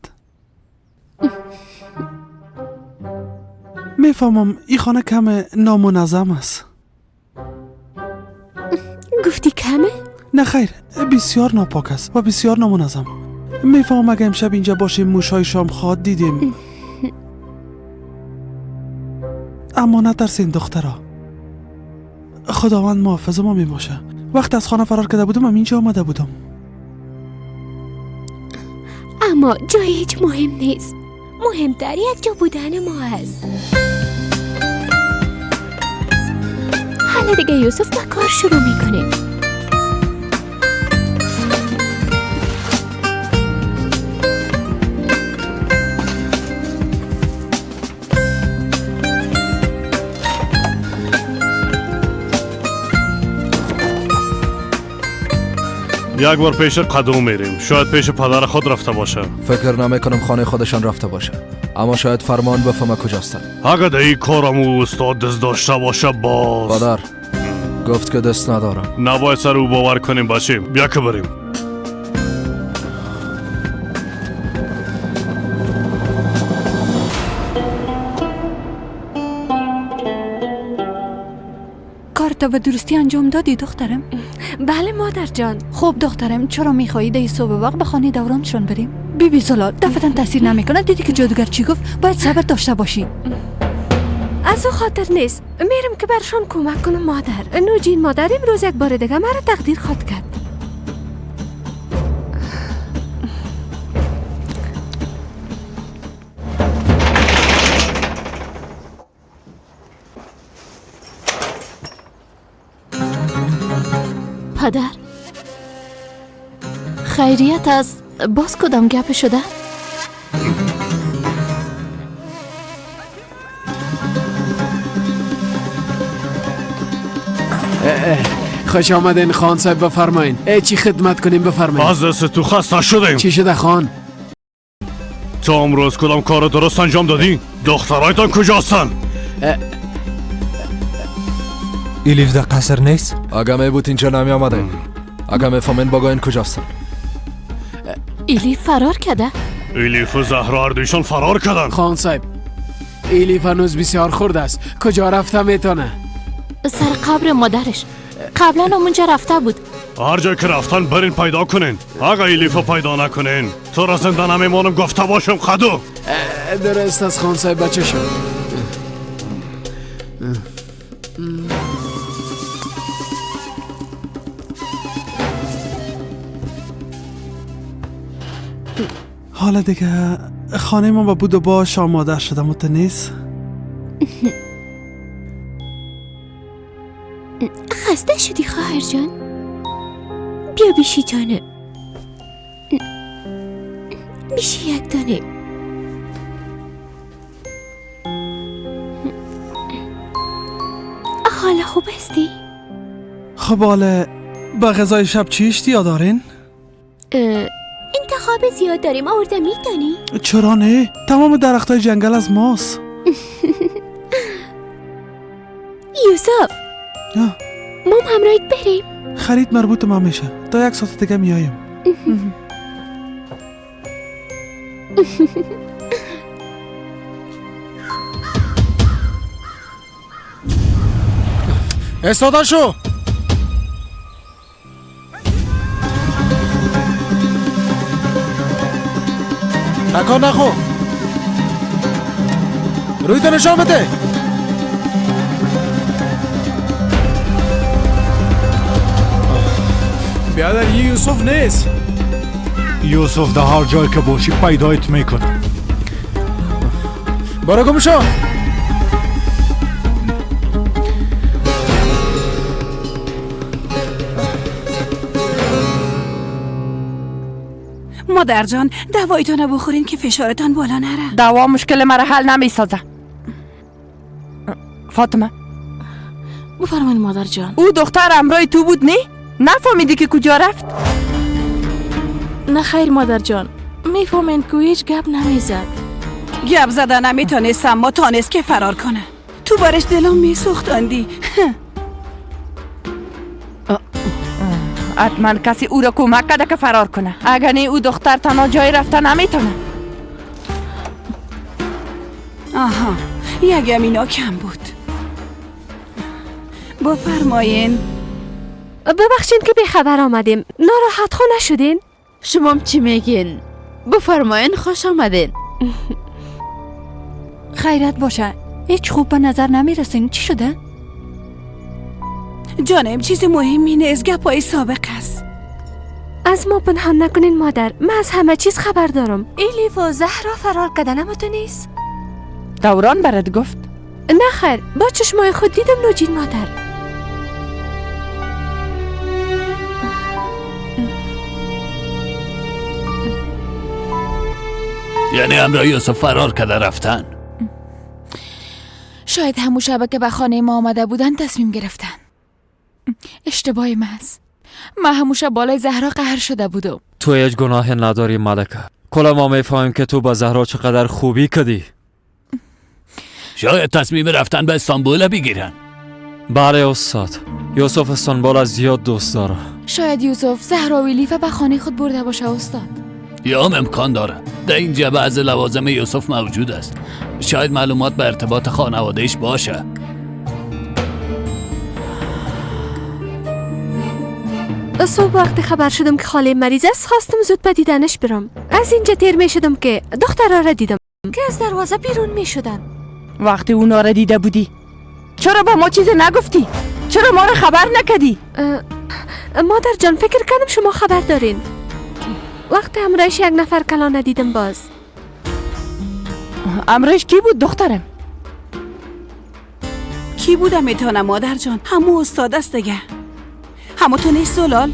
میفهمم این خانه کم نامنظم است. گفتی کمه؟ نه خیر، بسیار ناپاک است و بسیار نامنظم. میفهمم اگه امشب اینجا باشیم موشای شام خواد دیدیم. اما نترسین دخترا، خداوند محافظ ما میباشه وقت از خانه فرار کرده بودم هم اینجا آمده بودم. اما جای هیچ مهم نیست. مهمتر یک جا بودن ما است. حالا دیگه یوسف با کار شروع میکنه. یک بار پیش قدوم میریم، شاید پیش پدر خود رفته باشه. فکر نمیکنم خانه خودشان رفته باشه، اما شاید فرمان بفهمه کجاستن. اگه در این کارم او استاد دست داشته باشه باز. پدر گفت که دست ندارم. نباید سر او باور کنیم بچیم، بیا که بریم. کارتا به درستی انجام دادی دخترم؟ بله مادر جان. خب دخترم، چرا میخوایی در صبح وقت به خانه دورانشان بریم؟ بی بی زلال دفعتا تاثیر نمیکنه. دیدی که جادوگر چی گفت؟ باید صبر داشته باشی. از او خاطر نیست، میرم که برشان کمک کنم مادر. نوجین مادر امروز یک بار دیگه مرا تقدیر خواد کرد. پدر خیریت از باز کدام گپ شده؟ خوش آمدین خان صاحب، بفرمایین. چی خدمت کنیم؟ بفرمایین. از دست تو خسته شدیم. چی شده خان؟ تو امروز کدام کار درست انجام دادی؟ دخترایتان کجاستن؟ ایلیف در قصر نیست؟ اگه می بود اینجا نمی آمده. اگه میفهمین بگوین کجاستن. ایلیف فرار کرده؟ ایلیف و زهرا هر دویشان فرار کردن. خان صاحب، ایلیف هنوز بسیار خرد است. کجا رفته میتونه؟ سر قبر مادرش. قبلا اونجا رفته بود. هر جای که رفتن برین پیدا کنین. اگه ایلیف پیدا نکنین تو را زنده نمیمانم، گفته باشم قدو. درست از خان صاحب بچه شد. حالا دیگه خانه ما با بود و باش آماده شده. متنیس خسته شدی خواهر جان؟ بیا بیشی جانم، بیشی یک دانه. حالا خوب هستی؟ خب حالا با غذای شب چی اشتیا دارین؟ انتخاب زیاد داریم. آورده میتونی؟ چرا نه؟ تمام درخت های جنگل از ماست. یوسف مام همراهیت بریم. خرید مربوط ما میشه. تا یک ساعت دیگه میایم. استاده شو. تکان نخو. روی تو نشان بده. بیادر یوسف نیست. یوسف در هر جای که باشی پیدایت میکنه. برو گم شو. مادر جان دوایتان بخورین که فشارتان بالا نره. دوا مشکل مرا حل نمیسازه. فاطمه بفرمایید مادر جان. او دختر همراه تو بود نه؟ نفهمیدی که کجا رفت؟ نه خیر مادر جان، میفهمین که هیچ گپ نمیزد. گپ زدن نمیتونست اما تانست که فرار کنه. تو بارش دلم میسوختاندی. حتما کسی او را کمک کرده که فرار کنه. اگر نه او دختر تنها جای رفته نمیتونه. آها یکم اینا کم بود. بفرمایین. ببخشین که بیخبر آمدیم. ناراحت خو نشدین؟ شما چی میگین؟ بفرمایین خوش آمدین. خیرت باشه. هیچ خوب به نظر نمیرسین. چی شده؟ جانم چیز مهمی نیست، گپای سابق است. از ما پنهان نکنین مادر، من از همه چیز خبر دارم. ایلیف و زهرا فرار کردن تو نیست؟ دوران برات گفت؟ نه خیر، با چشمای خود دیدم نوجین مادر. یعنی همراه یوسف فرار کرده رفتن؟ شاید همون شبه که به خانه ما آمده بودن تصمیم گرفتن. اشتباه من است. من همون شب بالای زهرا قهر شده بودم. تو هیچ گناه نداری ملکه. کلا ما میفهمیم که تو با زهرا چقدر خوبی کردی. شاید تصمیم رفتن به استانبول بگیرن. بله استاد، یوسف استانبول از زیاد دوست داره. شاید یوسف زهرا و الیف به خانه خود برده باشه استاد. یا هم امکان داره. در اینجا بعض لوازم یوسف موجود است. شاید معلومات به ارتباط خانوادهش باشه. صبح وقتی خبر شدم که خاله مریض است، خواستم زود به دیدنش برم. از اینجا تیر می شدم که دخترها را دیدم که از دروازه بیرون می شدن. وقتی اونا را دیده بودی چرا با ما چیزی نگفتی؟ چرا ما را خبر نکردی؟ مادر جان فکر کردم شما خبر دارین. وقتی امرایش یک نفر کلانه دیدم باز. امرایش کی بود دخترم؟ کی بودم میتونم مادر جان؟ همو استاد است دیگه. همو تو نیست زلال؟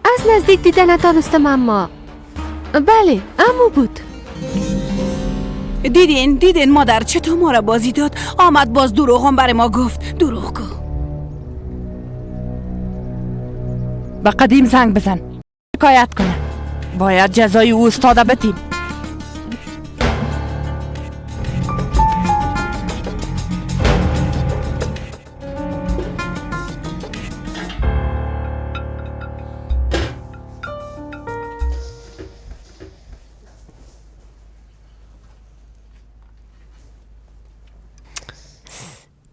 از نزدیک دیده نتانستم اما بله امو بود. دیدین مادر چطور ما را بازی داد؟ آمد باز دروغم برای ما گفت. دروغ گفت. به قدیم زنگ بزن شکایت کنه. باید جزای او استاده بتیم.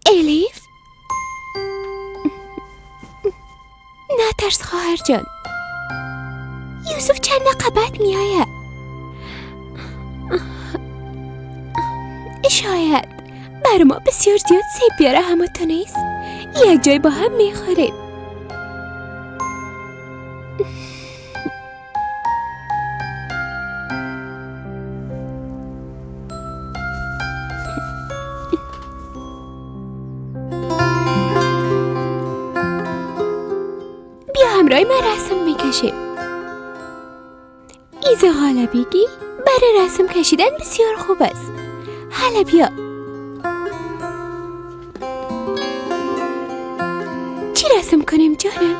الیف نترس خواهر جان، یوسف چند دقیقه بعد میآید. شاید بر ما بسیار زیاد سیب بیاره. همه تو نیست، یک جای با هم میخوریم. بیا همراه من رسم میکشیم. ایزه حالا بگی برای رسم کشیدن بسیار خوب است. حالا بیا. چی رسم کنیم جانم؟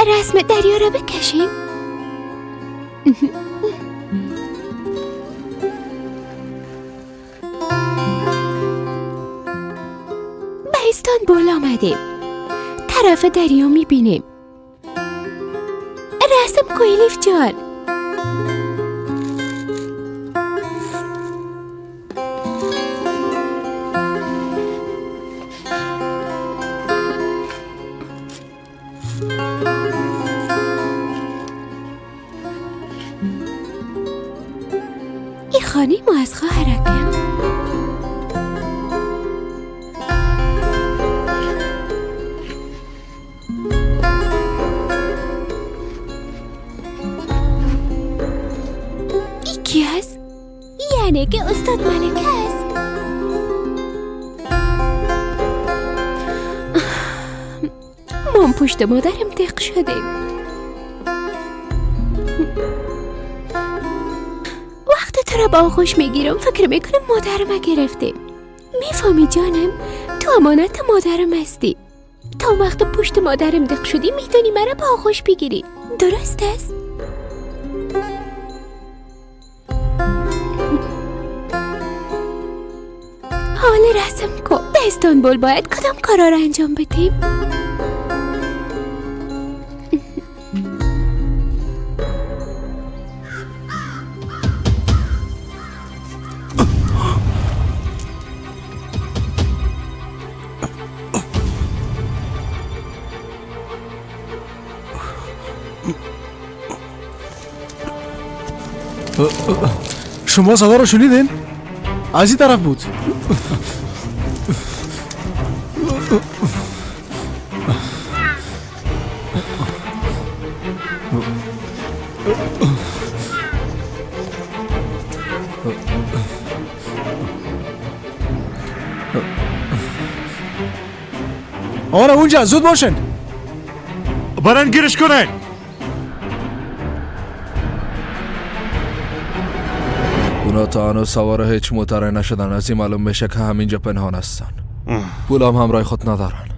رسم دریا را بکشیم؟ به استانبول آمدیم. طرف دریا میبینیم. رسم کو الیف جان. این خانه ما از خواهرکم. کی است؟ یعنی که استاد ملکه است. ما پشت مادرم تق شدیم. وقتی تو را با آغوش میگیرم فکر میکنم مادرم گرفتیم. میفهمی جانم، تو امانت مادرم هستی. تا وقت پشت مادرم دق شدی میتونی مرا با آغوش بگیری. درست است؟ حال رسم کو. به استانبول باید کدام کارا را انجام بدیم؟ شما صدا رو شنیدین؟ از این طرف بود. آره اونجا، زود باشن. برن گیرش کنن. اونا تا هنوز سوار هیچ موتره نشدن. از این معلوم میشه که همینجا پنهان هستن. پول هم همراه خود ندارن.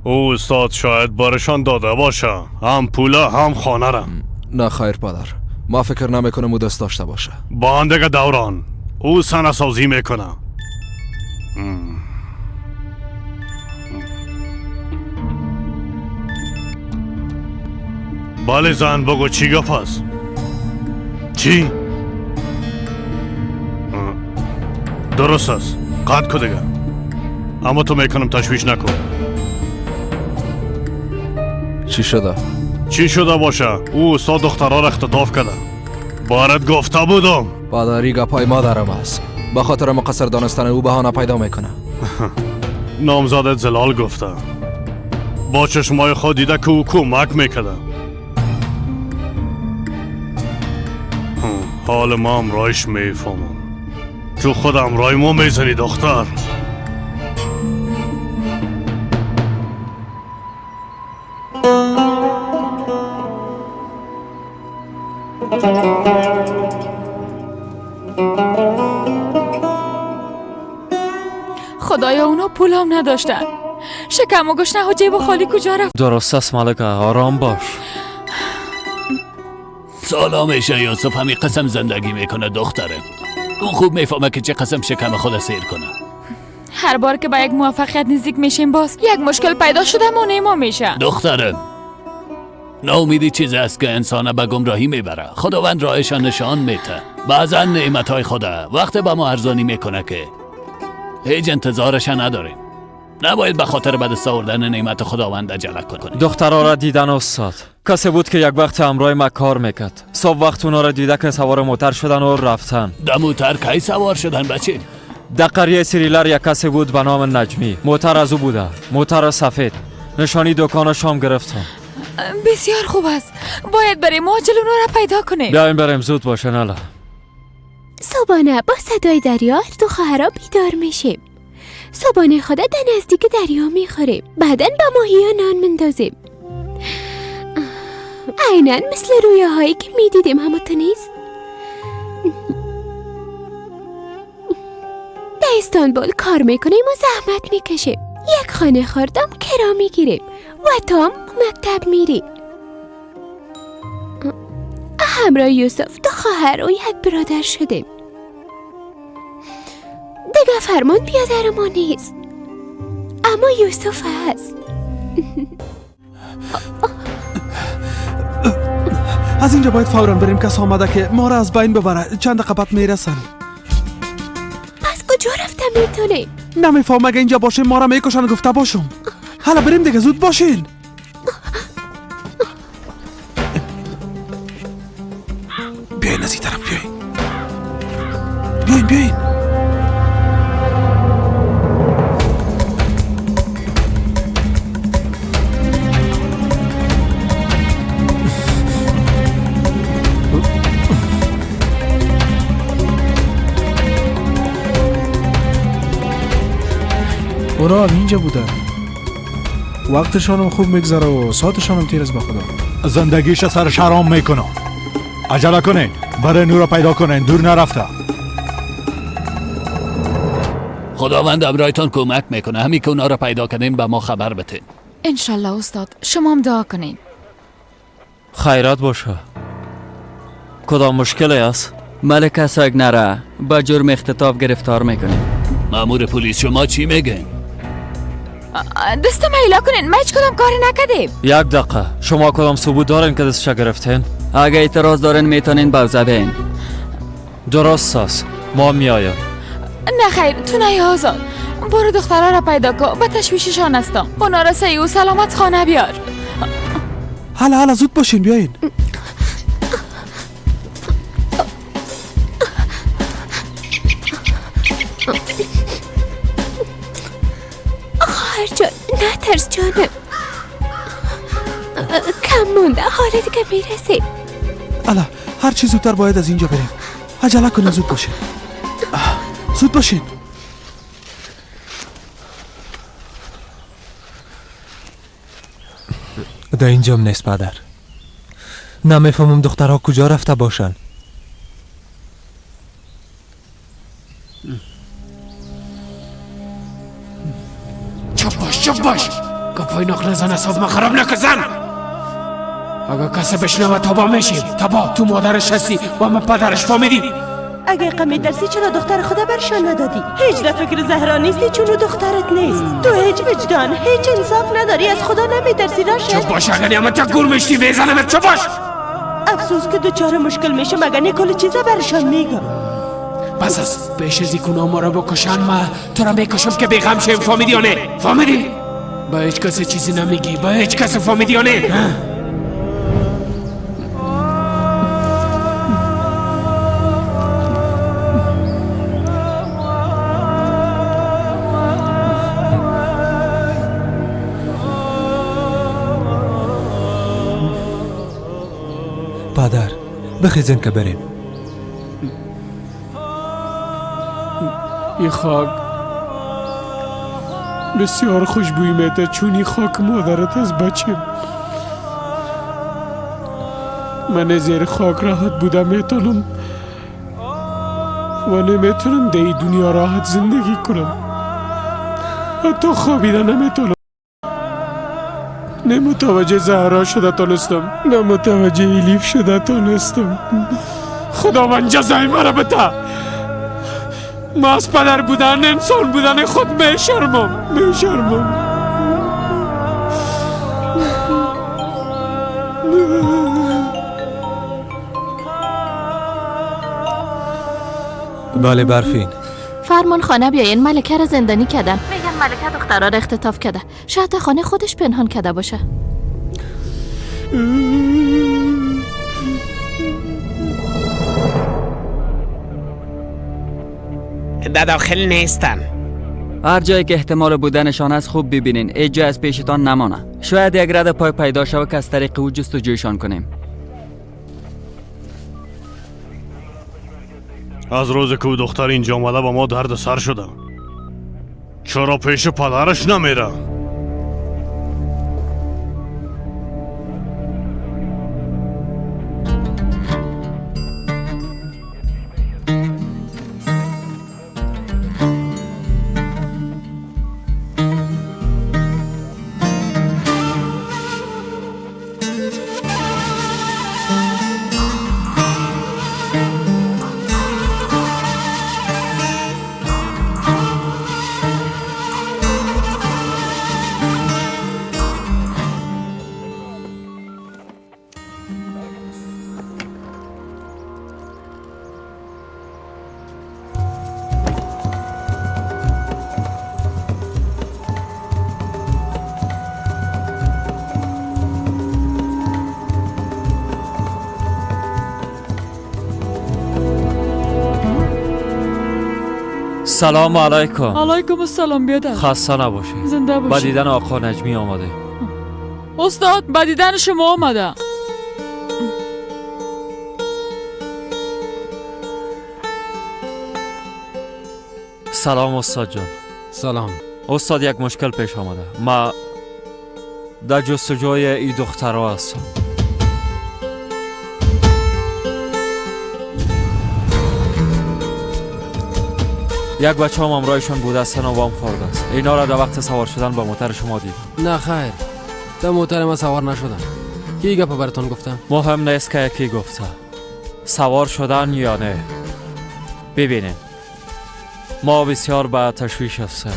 او استاد شاید بارشان داده باشه، هم پوله هم خانه را. نه خیر پدر، ما فکر نمیکنم او دست داشته باشه. با اندگه دوران او سنه سازی میکنه. بله زن، بگو چی گپ است؟ چی؟ درست است، قطع کن دیگه. اما تو میکنم تشویش نکن. چی شده؟ چی شده باشه؟ او استاد دخترها را اختطاف کرده. بارت گفته بودم. پدری گپای مادرم است. به خاطر مقصر دانستن او بهانه پیدا میکنه. نامزادت زلال گفته. با چشمای خود دیده که او کمک میکرده. حال ما هم رایش میفهمم. تو خودم رای ما میزنی دختر. خدایا اونا پول هم نداشتن. شکم و گشنه و جیب خالی کجا رفت؟ درست است ملکه، آرام باش. سلام یوسف همین قسم زندگی میکنه دختره. اون خوب میفهمه که چه قسم شکم خود سیر کنه. هر بار که با یک موفقیت نزدیک میشیم باز یک مشکل پیدا شده مانع ما میشه. دختره، ناامیدی چیز است که انسان به گمراهی میبره. خداوند راهش نشان میده. بعضا نعمتهای خدا وقت به ما ارزانی میکنه که هیچ انتظارش نداریم. نباید به خاطر به دست آوردن نعمت خداوند عجله کنیم. دخترها را دیدن استاد، کسی بود که یک وقت همراه ما کار میکرد. صبح وقت اونا را دیده که سوار موتر شدن و رفتن. در موتر کی سوار شدن بچه؟ در قریه سریلر یک کسی بود به نام نجمی. موتر از او بوده، موتر سفید. نشانی دکانش هم گرفتم. بسیار خوب است. باید برای ما عجل اونا را پیدا کنیم. بیایم بریم، زود باشه. ناله صبحانه با صدای دریا دو خواهرا بیدار میشیم. صبحانه خدا در نزدیک دریا میخوریم. بعدا با ماهی نان مندازیم. عینا مثل رویاهایی که میدیدیم. همه تو نیست؟ در استانبول کار میکنیم و زحمت میکشیم. یک خانه خوردم کرا میگیریم و تا مکتب میریم. همراه یوسف دو خواهر و یک برادر شدیم. دیگه فرمان بیادر ما نیست، اما یوسف هست. از اینجا باید فوراً بریم. کس آمده که ما را از بین ببره. چند دقیقه بعد میرسن. پس کجا رفته میتونه؟ نمیفهم، اگه اینجا باشه ما را میکشن. گفته باشم. حالا بریم دیگه، زود باشین. بیاین از این طرف، بیاین بیاین بیاین. اونا هم اینجا بودن. وقتشان هم خوب میگذره و ساعتشان هم تیر است. به خدا زندگیش سرش حرام میکنه. عجله کنین، برای نور پیدا کنین، دور نرفته. خداوند امرایتان کمک میکنه. همین که اونا را پیدا کردیم به ما خبر بده. انشالله استاد، شما هم دعا کنین. خیرات باشه. کدام مشکلی است؟ ملکه ساگنره با جرم اختطاف گرفتار میکنیم. مامور پلیس شما چی میگن؟ دست میلا کنین، ما هیچ کدام کاری نکردیم. یک دقیقه، شما کدام ثبوت دارین که دستش گرفتین؟ اگه اعتراض دارین میتونین بوزه بین. درست است، ما میایم. نه خیر، تو نه آزاد. برو دخترها را پیدا کن، به تشویششان هستم. اونا را صحیح و سلامت خانه بیار. حالا حالا زود باشین، بیاین. نه ترس جانم، کم مونده، حالا دیگه میرسیم. الا هر چی زودتر باید از اینجا بریم. عجله کنین، زود باشین، زود باشین. در اینجام نیست پدر. نمیفهمم دخترها کجا رفته باشن. چپ باش، چپ باش. گپای نقل زن اصاب ما خراب نکن زن. اگه کسی بشنوه تبا میشیم. تبا تو مادرش هستی و من پدرش، فهمیدی؟ اگه قمی درسی چرا دختر خدا برشان ندادی؟ هیچ در فکر زهرا نیستی چون دخترت نیست. تو هیچ وجدان، هیچ انصاف نداری، از خدا نمیترسی راشد. چپ باش، اگه نیامد تا گور میشتی میزنمت. چپ باش. افسوس که دوچار مشکل میشم اگه نه کل چیزا برشان میگم. بس از پیش از اینکه ما را بکشن ما تو را میکشم که بیغم شیم، فهمیدی یا نه؟ فهمیدی؟ با هیچ کس چیزی نمیگی، با هیچ کس، فهمیدی یا نه؟ پدر بخیزین که بریم. این خاک بسیار خوشبویی میده، چون این خاک مادرت از بچه. من زیر خاک راحت بودم میتونم و نمیتونم در این دنیا راحت زندگی کنم. حتی خوابیده نمیتونم. نه متوجه زهرا شده تونستم، نه متوجه الیف شده تونستم. خداوند جزای مرا بده. ما از پدر بودن، انسان بودن خود میشرمم، میشرمم. بله برفین. فرمان خانه بیاین، ملکه را زندانی کردن. میگن ملکه دخترها را اختطاف کرده، شاید خانه خودش پنهان کرده باشه. در داخل نیستن. هر جایی که احتمال بودنشان است خوب ببینین، هیچ جای از پیشتان نمانه. شاید یک رد پای پیدا شود که از طریق او جستجویشان کنیم. از روز که دختر اینجا آمده با ما درد سر شده. چرا پیش پدرش نمیره؟ سلام علیکم. علیکم السلام بیادر. خسته نباشی. زنده باشی. با دیدن آقا نجمی آمده. استاد با دیدن شما آمده. سلام استاد جان. سلام. استاد یک مشکل پیش آمده. ما در جستجوی ای دخترها هستم. یک بچه هم همراهشان بوده است و وام خورده است. اینا را در وقت سوار شدن با موتر شما دیدم. نه خیر، در موتر ما سوار نشدم. کی گپ براتون گفتم؟ مهم نیست که کی گفته، سوار شدن یا نه. ببینیم ما بسیار به تشویش هستیم.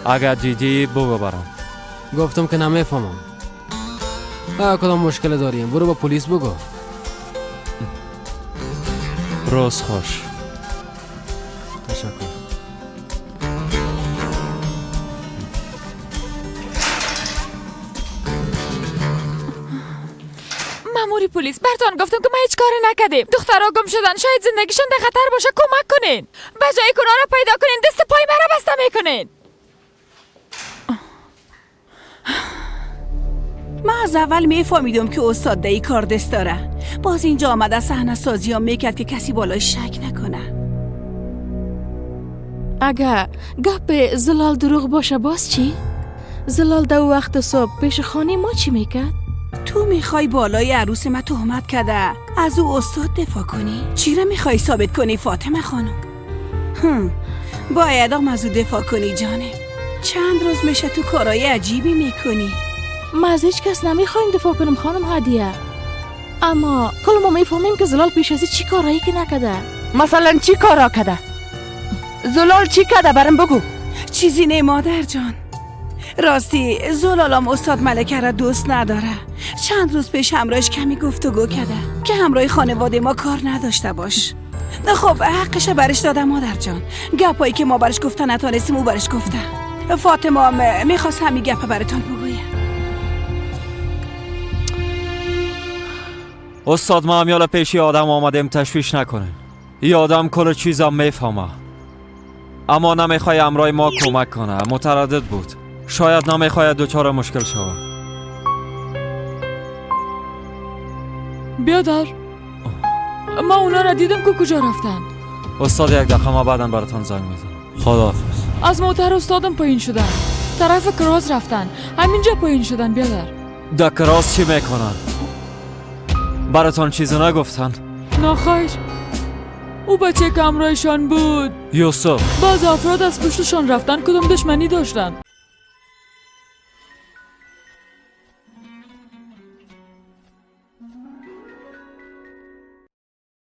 اگر دیدی بگو برام. گفتم که نمیفهمم. کدام مشکل داریم؟ برو با پلیس بگو. روز خوش. تشکر. مامور پلیس براتون گفتم که ما هیچ کاری نکردیم. دخترها گم شدن، شاید زندگیشون در خطر باشه. کمک کنین. به جای که اونا را پیدا کنین دست پای مرا بسته میکنین. من از اول میفهمیدم که استاد دهی کار دست داره. باز اینجا آمده صحنه سازی ها میکرد که کسی بالای شک نکنه. اگه گپ زلال دروغ باشه باز چی؟ زلال دو وقت صبح پیش خانه ما چی میکرد؟ تو میخوای بالای عروس ما تهمت کرده از او استاد دفاع کنی؟ چی را میخوای ثابت کنی فاطمه خانم؟ باید هم از او دفاع کنی جانه. چند روز میشه تو کارای عجیبی میکنی. ما از هیچ کس نمیخوایم دفاع کنم خانم هدیه، اما کل ما میفهمیم که زلال پیش از چی کارایی که نکده. مثلا چی کارا کده؟ زلال چی کده برام بگو. چیزی نه مادر جان. راستی زلالم استاد ملکه را دوست نداره. چند روز پیش همراهش کمی گفتگو کرده که همراه خانواده ما کار نداشته باش. خب حقش برش دادم مادر جان. گپایی که ما برش گفته نتانستیم او برش گفته. فاطمه هم میخواست همین گپ براتان بگویه. استاد ما همیالا پیشی آدم آمدیم، تشویش نکنین. ای آدم کل چیزم میفهمه، اما نمیخوای همراه ما کمک کنه. متردد بود، شاید نمیخواید دچار مشکل شود. بیادر ما اونا را دیدم که کجا رفتن. استاد یک دقیقه ما بعدا براتون زنگ میزنم. خداحافظ. از موتر استادم پایین شدن، طرف کراس رفتن، همینجا پایین شدن. بیادر در کراس چی میکنن؟ براتون چیزی نگفتن؟ نه خیر. او بچه که همراهشان بود یوسف. باز افراد از پشتشان رفتن، کدوم دشمنی داشتن.